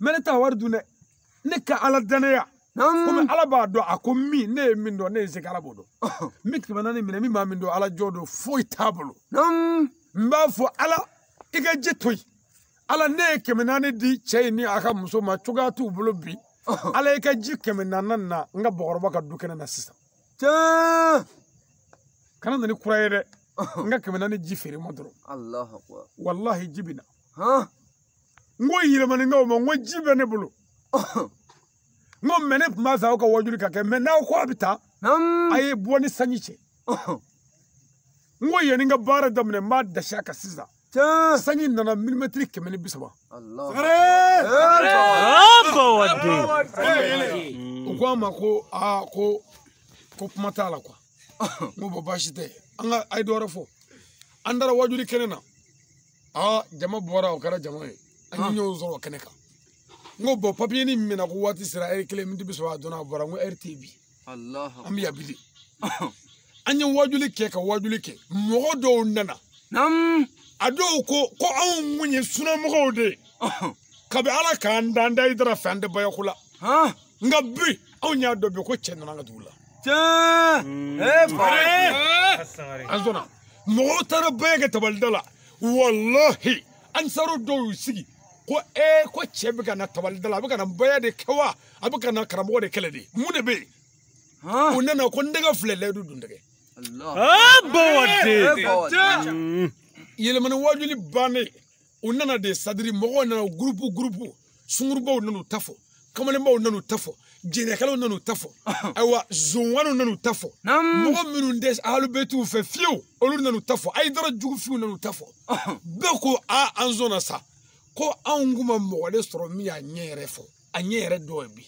A: Mais ne t'a wari dun dɛ. Ne ka Ala danaya. Komi Ala b'a dɔn, a ko min ne ye min dɔn, ne ye se Ala b'o dɔn. N bɛ 400 minɛ, min b'a min dɔn, Ala jɔ don, foyi t'a bolo. N b'a fɔ Ala, i ka ji to yen. Ala, ne ye 400 di cɛ in ni a ka muso ma, cogoya t'u bolo bi. Ala i ka ji 400 na n ka bakɔrɔba ka du kɛnɛ na sisan. Kana na ni kura ye dɛ. N ka 400 ji feere ma dɔrɔn. Walahi ji bɛ na. N ko yɛlɛmanikaw ma n ko ji bɛ ne bolo. N ko mɛ ne tun b'a fɛ aw ka wajuli ka kɛ mɛ n'aw ko a bɛ taa a ye bɔ ni sanji cɛ. N ko yanni n ka baara daminɛ n b'a dasi a kan sisan. Sanji nana milimɛtiri 130. U ko an ma ko aa ko kuma t'a la quoi. N ko bɔn baasi tɛ an ka a ye dɔ wɛrɛ fɔ. An taara wajuli kɛnɛ na. Aa jama bɔra o kɛra jama ye. An ye ɲɔgɔn sɔrɔ o kɛnɛ kan. N ko bɔn papiye ni min na ko waati sera ɛri 1 miniti 30 a donna a bɔra n ko ɛri tɛ bi. An bɛ yan bi de. An ye wajuli kɛ ka wajuli kɛ mɔgɔ dɔw nana. A dɔw ko anw kun ye sunamɔgɔw de ye. Kabi ala k'an dan da i dara fɛ an tɛ bayako la. Nka bi anw y'a dɔn bi ko cɛ nana an ka dugu la. An sɔnna mɔgɔw taara baya kɛ tabalida la walahi ansaru dɔw y'u sigi ko ee ko cɛ bɛ ka na tabalida la a bɛ ka na baya de kɛ wa a bɛ ka na karamɔgɔ de kɛlɛ de mun de bɛ yen. U nana ko n tɛgɛ filɛ layidu dun tɛgɛ. Yɛlɛmani wajuli bannen u nana de sadiri mɔgɔw nana gurupu sungurubaw nana u ta fɔ kamalenbaw nana u ta fɔ jɛnɛkɛlaw nana u ta fɔ ayiwa zonwaniw nana u ta fɔ mɔgɔ minnu tɛ alubetiw fɛ fiyewu olu nana u ta fɔ ayidara jugufinw nana u ta fɔ bɛɛ ko aa an sɔnna sa ko anw kun ma mɔgɔ de sɔrɔ min y'a ɲɛ yɛrɛ fɔ a ɲɛ yɛrɛ dɔ ye bi.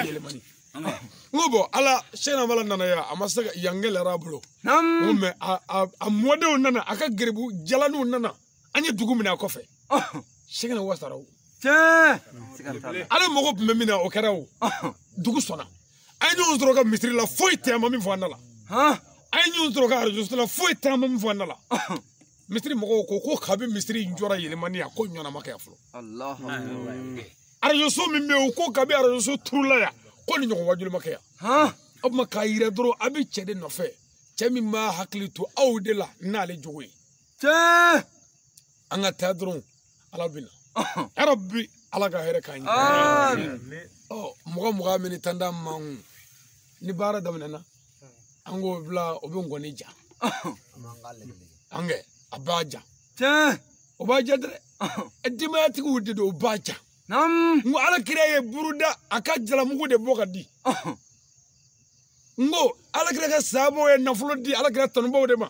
A: Yɛlɛmani n ko bɔn ala sɛnɛ bala nana yan a ma se ka yan gɛlɛyara a bolo. N ko mɛ a mɔdenw nana a ka geribu jalaniw nana an ye dugu minɛ a kɔfɛ sɛgɛnɛ wasara o. Ale mago tun bɛ min na o kɛra o dugu sɔnna an ye ɲɔgɔn sɔrɔ ka misiri la foyi tɛ an ma min fɔ an da la an ye ɲɔgɔn sɔrɔ ka arajo la foyi tɛ an ma min fɔ an da la misiri mɔgɔw ko kabi misiri in jɔra yɛlɛmani a ko ɲɔgɔnna ma kɛ yan fɔlɔ. Arajo so min bɛ yen o ko kabi arajo so turula yan ko ni ɲɔgɔn wajuli ma kɛ yan. O tuma k'a yira dɔrɔn a bɛ cɛ de nɔfɛ cɛ min b'a hakili to aw de la n'ale jogo ye. An ka taa dɔrɔn ala bɛ na. Yarabi ala ka hɛrɛ k'an ye. Ɔ mɔgɔ mɔgɔ min tan da man kun ni baara daminɛna an k'o bila o bɛ nkɔni ja. An kɛ a b'a ja. O b'a ja dɛ. Denbayatigiw de don o b'a ja. N ko ala kira ye buruda a ka jalamugu de bɔ ka di. N ko ala kira ka sababu ye nafolo di ala kira tanubaw de ma.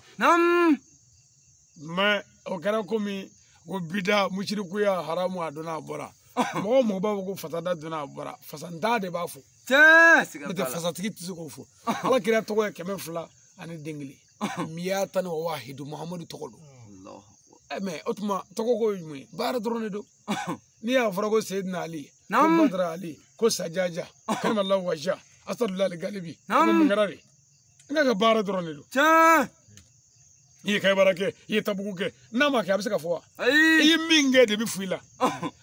A: Mɛ o kɛra komi ko bida musirikuya haramu a donna a bɔra. Mɔgɔ mɔgɔ b'a fɔ ko fasada donna a bɔra fasantan de b'a fɔ. N'o tɛ fasatigi tɛ se k'o fɔ. Ala kira tɔgɔ ye 200 ani den kelen. Miya tan ni wahidu Muhamadu tɔgɔ don. Mɛ o tuma tɔgɔ ko ye mun ye baara dɔrɔn de don. N'i y'a fɔra ko Seyidina Ali ko Badara Ali ko Sajaja Karimala Waja Asadula Ali Galibi ko mun kɛra de n ka baara dɔrɔn de don. I ye kayibara kɛ i ye tabugu kɛ n'a ma kɛ a bɛ se ka fɔ wa. I ye min kɛ de bɛ fɔ i la.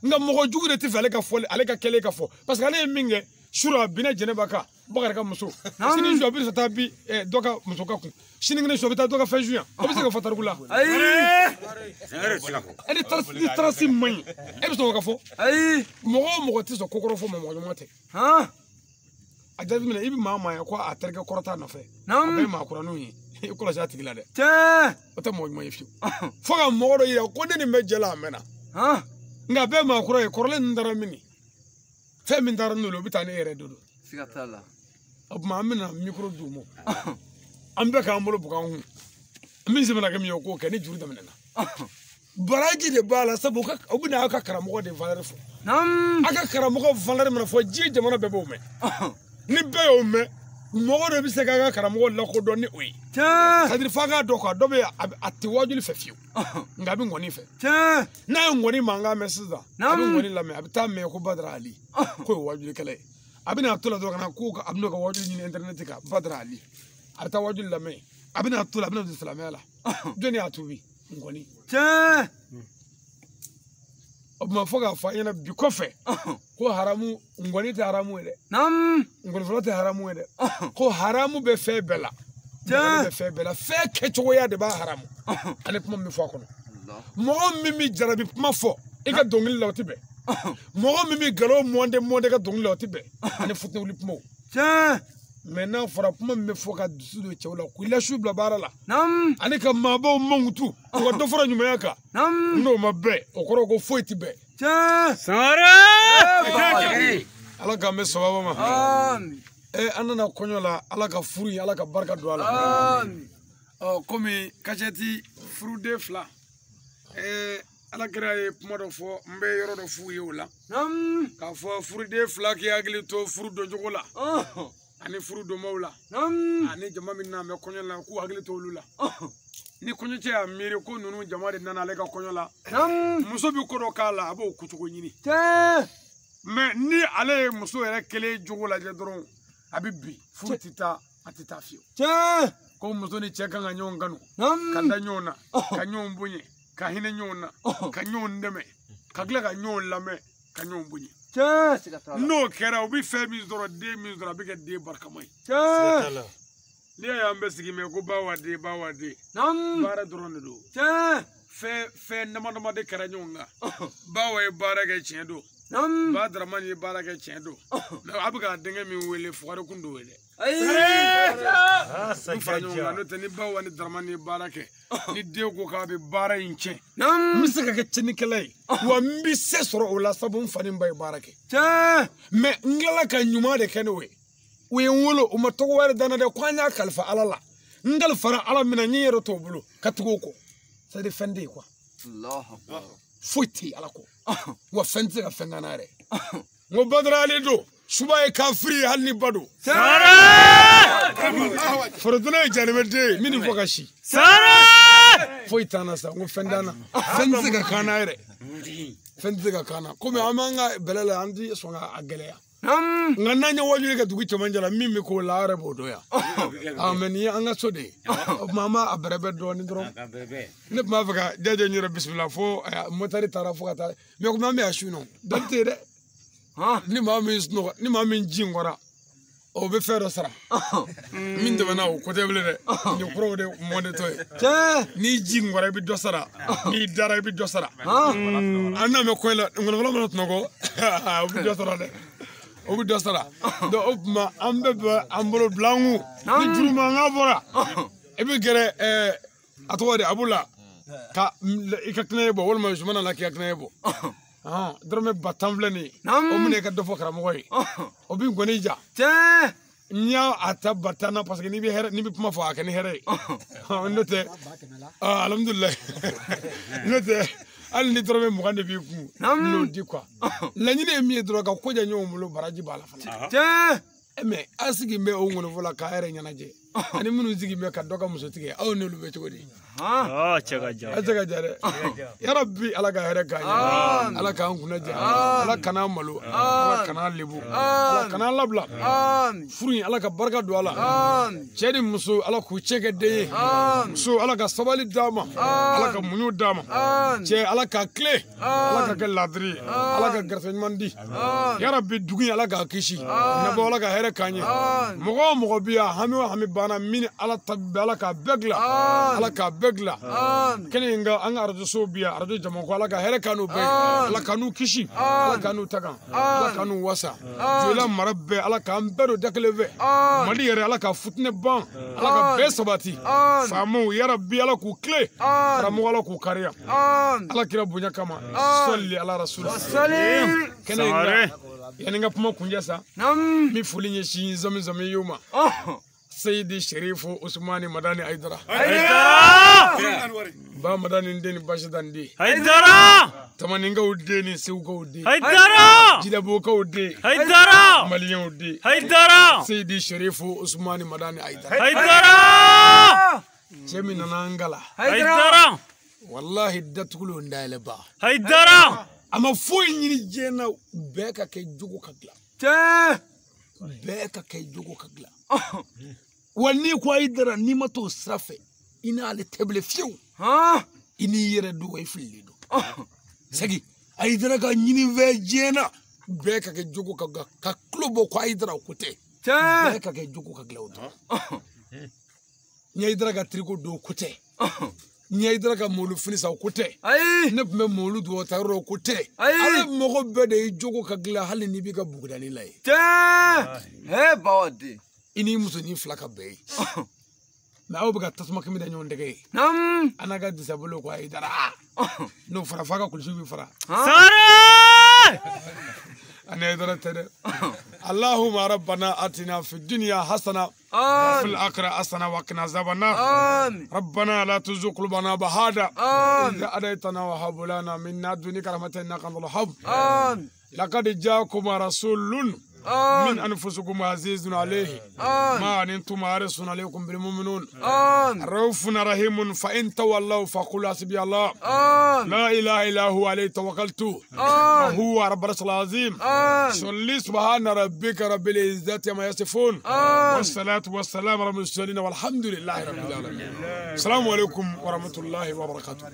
A: Nka mɔgɔ jugu de tɛ fɛ ale ka fɔli ale ka kɛlen ka fɔ parce que ale ye min kɛ sura a binna Jɛnɛba kan Bakari ka muso sini su a bɛ taa bi dɔ ka muso ka kun sinikɛnɛ su a bɛ taa dɔ ka fɛn sunya o bɛ se ka fɔ tariku la. Ni tarasi man ɲi e bɛ sɔn o ka fɔ. Mɔgɔ o mɔgɔ tɛ sɔn ko kɔrɔ fɔ ma mɔgɔ ɲuman tɛ. A jateminɛ i bɛ maa ye ko a terikɛ kɔrɔ t'a nɔfɛ a bɛɛ ye maa kuraninw ye i kɔlɔsi a tigi la dɛ. O tɛ mɔgɔ ɲuman ye fiyewu. Fo ka mɔgɔ dɔ yira ko ne nin bɛ jɛ la a mɛnna. Nka a bɛɛ maa kura ye kɔrɔlen ninnu taara min fɛn min taara n'olu o bɛ taa ne yɛrɛ de don. O tuma an bɛna mikoro d'u ma. An bɛɛ k'an bolo bugɔ an kun. Min se mana kɛ min ye o k'o kɛ ni juru daminɛna. Baraji de b'a la sabu u bɛna aw ka karamɔgɔ de valeur fɔ. Aw ka karamɔgɔ valeur mana fɔ diɲɛ jamana bɛɛ b'o mɛn. Ni bɛɛ y'o mɛn mɔgɔ dɔ bɛ se k'a ka karamɔgɔ lakodɔn ni o ye. C'est-à-dire f'a k'a dɔn quoi dɔ bɛ yen a tɛ wajuli fɛ fiyewu nka a bɛ ŋɔni fɛ. N'a ye ŋɔni mankan mɛn sisan a bɛ ŋɔni lamɛn a bɛ taa mɛn ko Badara Ali k'o ye wajulikɛla ye. A bɛna to la dɔrɔn ka na ko a bɛna ka wajuli ɲini internet kan Badara Ali a bɛ taa wajuli lamɛn a bɛna to la a bɛna don silamɛya la jɔnni y'a tuubi ŋɔni. O tuma fo k'a fɔ an ɲɛna bi kɔfɛ ko haramu ŋɔni tɛ haramu ye dɛ. Ŋɔnifɔla tɛ haramu ye dɛ. Ko haramu bɛ fɛn bɛɛ la. Ŋɔni bɛ fɛn bɛɛ la fɛn kɛcogoya de b'a haramu. Ani kuma min bɛ fɔ a kɔnɔ. Mɔgɔ min bɛ jarabi kuma fɔ i ka dɔnkili la o tɛ bɛn. Mɔgɔ min bɛ nkalon mɔndɛ mɔndɛ ka dɔnkili la o tɛ bɛn. Ani futinɛwuli kumaw. Mais n'a fɔra kuma min bɛ fɔ ka dusu don cɛw la k'u lasiw bila baara la ani ka maabaw mankutu u ka dɔ fara ɲumanya kan n'o ma bɛn o kɔrɔ ko foyi ti bɛn.
C: Sangare.
A: Ala k'an bɛ sababa ma. An nana kɔɲɔ la Ala ka furu in Ala ka barika don a la. Ɔ komi kasɛti furuden fila Ala kira ye kuma dɔ fɔ n bɛ yɔrɔ dɔ f'u ye o la. K'a fɔ furuden fila k'i hakili to furu doncogo la. Ani furu donbaw la. Ani jama min na bɛ kɔɲɔ la k'u hakili to olu la. Ni kɔɲɔcɛ y'a miiri ko ninnu jama de nana ale ka kɔɲɔ la. Muso bɛ ko dɔ k'a la a b'o kucogo ɲini. Mais ni ale ye muso yɛrɛ kelen jogo lajɛ dɔrɔn a bɛ bin furu tɛ taa a tɛ taa fiyewu. Ko muso ni cɛ kan ka ɲɔgɔn kanu. Ka da ɲɔgɔn na ka ɲɔgɔn bonya ka hinɛ ɲɔgɔn na ka ɲɔgɔn dɛmɛ ka tila ka ɲɔgɔn lamɛn ka ɲɔgɔn bonya. N'o kɛra u bɛ fɛn min sɔrɔ den min sɔrɔ a bɛ kɛ den barikama ye. N'i y'a ye an bɛ sigi mɛ ko ba wa den ba wa den. Baara dɔrɔn de don. Fɛn dama dama de kɛra ɲɔgɔn kan. Bawa ye baara kɛ tiɲɛ don. Ba Daramani ye baara kɛ tiɲɛ don. Mais a bɛ ka denkɛ min wele fugari kun don dɛ. N fara ɲɔgɔn kan n'o tɛ ni Bawa ni Daramani ye baara kɛ ni den ko k'a bɛ baara in tiɲɛ. N bɛ se ka kɛ tiɲɛnikɛla ye wa n bɛ se sɔrɔ o la sabu n fa ni n ba ye baara kɛ. Mais n tilala ka ɲuman de kɛ n'o ye. U ye n wolo u ma tɔgɔ wɛrɛ da n na dɛ ko an y'a kalifa Ala la. N kalifara Ala min na n yɛrɛ t'o bolo ka tugu o kɔ. C'est à dire fɛn tɛ yen quoi. Foyi tɛ yen Ala kɔ. Wa fɛn tɛ se ka fɛn k'an na yɛrɛ. N ko Badara ale don. Suba ye kafiri ye hali ni ba don. Forodonna ye janimɛden ye min ni fɔ ka si. Foyi t'an na sa n ko fɛn t'an na. Fɛn tɛ se ka k'an na yɛrɛ. Fɛn tɛ se ka k'an na. Komi an b'an ka bɛlɛ la an tɛ sɔn ka a gɛlɛya. Nka n'an ye wajuli kɛ dugu cɛmancɛ la min bɛ k'o la an yɛrɛ b'o dɔn yan. Mais nin ye an ka so de ye. O tuma an b'a bɛrɛbɛn dɔɔnin dɔrɔn. Ne tun b'a fɛ ka jaja n yɛrɛ bisimila fo motari taara fo ka taa mais komi an bɛ yan su nɔ dɔnni tɛ yen dɛ. Ni maa min sunɔgɔ ni maa min ji kɔra o bɛ fɛn dɔ sara. Min tɛmɛna o ko tɛ bilen dɛ. Nin kuraw de mɔnetɔ ye. N'i ji kɔra i bɛ dɔ sara. N'i dara i bɛ dɔ sara. An n'a mɛn kɔɲɔ la ngɔnɔfɔlɔ mana sunɔgɔ o bɛ dɔ sara dɛ. O bɛ dɔ sara. Donc o tuma an bɛɛ bɛ an bolo bila an kun. Ni juru mankan bɔra i bɛ gɛrɛ a tɔgɔ di Abu la ka i ka kɛnɛ bɔ walima Zumana la k'i ka kɛnɛ bɔ. Dɔrɔmɛ 10,000 filɛ nin ye. O minɛ i ka dɔ fɔ karamɔgɔ ye. O b'i nkɔni ja. N y'a a ta 10,000 na parce que n'i bɛ hɛrɛ n'i bɛ kuma fɔ a kɛ ni hɛrɛ ye. N'o tɛ alhamdulilayi n'o tɛ hali ni dɔrɔmɛ 20 de b'i kun n'o di quoi. Laɲini ye min ye dɔrɔn ka ko diya ɲɔgɔn bolo baraji b'a la fana. Mais an sigi bɛ o ŋɔnifɔ la k'a yɛrɛ ɲɛnajɛ ani minnu sigi bɛ ka dɔ ka muso tigɛ aw n'olu bɛ cogo di.
C: Cɛ ka jan.
A: Cɛ ka jan dɛ. Yarabi Ala ka hɛrɛ k'an ye. Ala k'an kunna diya. Ala kan'an malo. Ala kan'an lebu. Ala kan'an labila. Furu in Ala ka barika don a la. Cɛ ni muso Ala k'u cɛ kɛ den ye. Muso Ala ka sabali d'a ma. Ala ka muɲu d'a ma. Cɛ Ala ka tile. Ala ka kɛ ladiri ye. Ala ka garisɛgɛ ɲuman di. Yarabi dugu in Ala k'a kisi. Nabɔ Ala ka hɛrɛ k'an ye. Mɔgɔ o mɔgɔ bɛ yan hami o hami banna min ni Ala ta bɛ Ala k'a bɛɛ dilan. Ala k'a bɛɛ dilan. Kɛnɛ in kan an ka arajo sow bi yan arajo jamako Ala ka hɛrɛ k'an n'u bɛɛ ye. Ala k'an n'u kisi. Ala k'an n'u tagan. Ala k'an n'u wasa. Joyila mara bɛɛ Ala k'an bɛɛ don da kelen fɛ. Mali yɛrɛ Ala ka futinɛ ban. Ala ka bɛɛ sabati. Faamaw yarabi Ala k'u tile. Karamɔgɔ Ala k'u kariya. Ala kira bonya kama. Sɔli ala rasul. Kɛnɛ in kan yanni n ka kuma kunjɛ sa. N bɛ foli ɲɛsin zami y'o ma. Seyidi Sherifu Usmani Madani Aidara. Ba Madani den ni Basidan den.
C: Aidara.
A: Tamaninkaw den ni Segukaw den.
C: Aidara.
A: Jidabokaw den.
C: Aidara.
A: Maliyɛnw den.
C: Aidara.
A: Seyidi Sherifu Usmani Madani Aidara.
C: Aidara.
A: Cɛ min nana an gala.
C: Aidara.
A: Walahi datugulenw dayɛlɛ ba.
C: Aidara.
A: A ma foyi ɲini diɲɛ na bɛɛ ka kɛ jogo ka dilan. Bɛɛ ka kɛ jogo ka dilan. Wa n'i ko Aidara n'i ma t'o sira fɛ i n'ale tɛ bilen fiyewu. I n'i yɛrɛ don wa i fililen don. Segi Aidara ka ɲini fɛ diɲɛ na bɛɛ ka kɛ jogo ka dilan ka tulo bɔ ko Aidara o ko tɛ. Bɛɛ ka kɛ jogo ka dilan o dɔrɔn. N ye Aidara ka tiriko don o ko tɛ. N ye Aidara ka mɔlu fini san o ko tɛ. Ne tun bɛ mɔlu dugawu ta yɔrɔ o ko tɛ. Ale mɔgɔ bɛɛ de ye jogo ka dilan hali n'i b'i ka bugudani la ye.
B: Bawa den.
A: I n'i musonin fila ka bɛn ye. Mɛ aw bɛ ka tasuma kɛmɛ da ɲɔgɔn tɛgɛ ye. An n'a ka disabolo ko Hayidara. N'o fara f'a ka kulusi bɛ fara.
C: Sangare!
A: Ani Hayidara tɛ dɛ. Allahumma rabbana atina fi dunya hasana. وفي الآخرة حسنة وقنا عذاب النار. ربنا لا تزغ قلوبنا بعد إذ هديتنا وهب لنا من لدنك رحمة إنك أنت الوهاب. لقد جاءكم رسول من أنفسكم عزيز عليه ما أنتم حريص عليكم بالمؤمنون رؤوف رحيم فإن تولوا فقل حسبي الله لا إله إلا هو عليه توكلت وهو رب العرش العظيم. صلي سبحان ربك رب العزة عما يصفون والصلاة والسلام على المرسلين والحمد لله رب العالمين. السلام عليكم ورحمة الله وبركاته.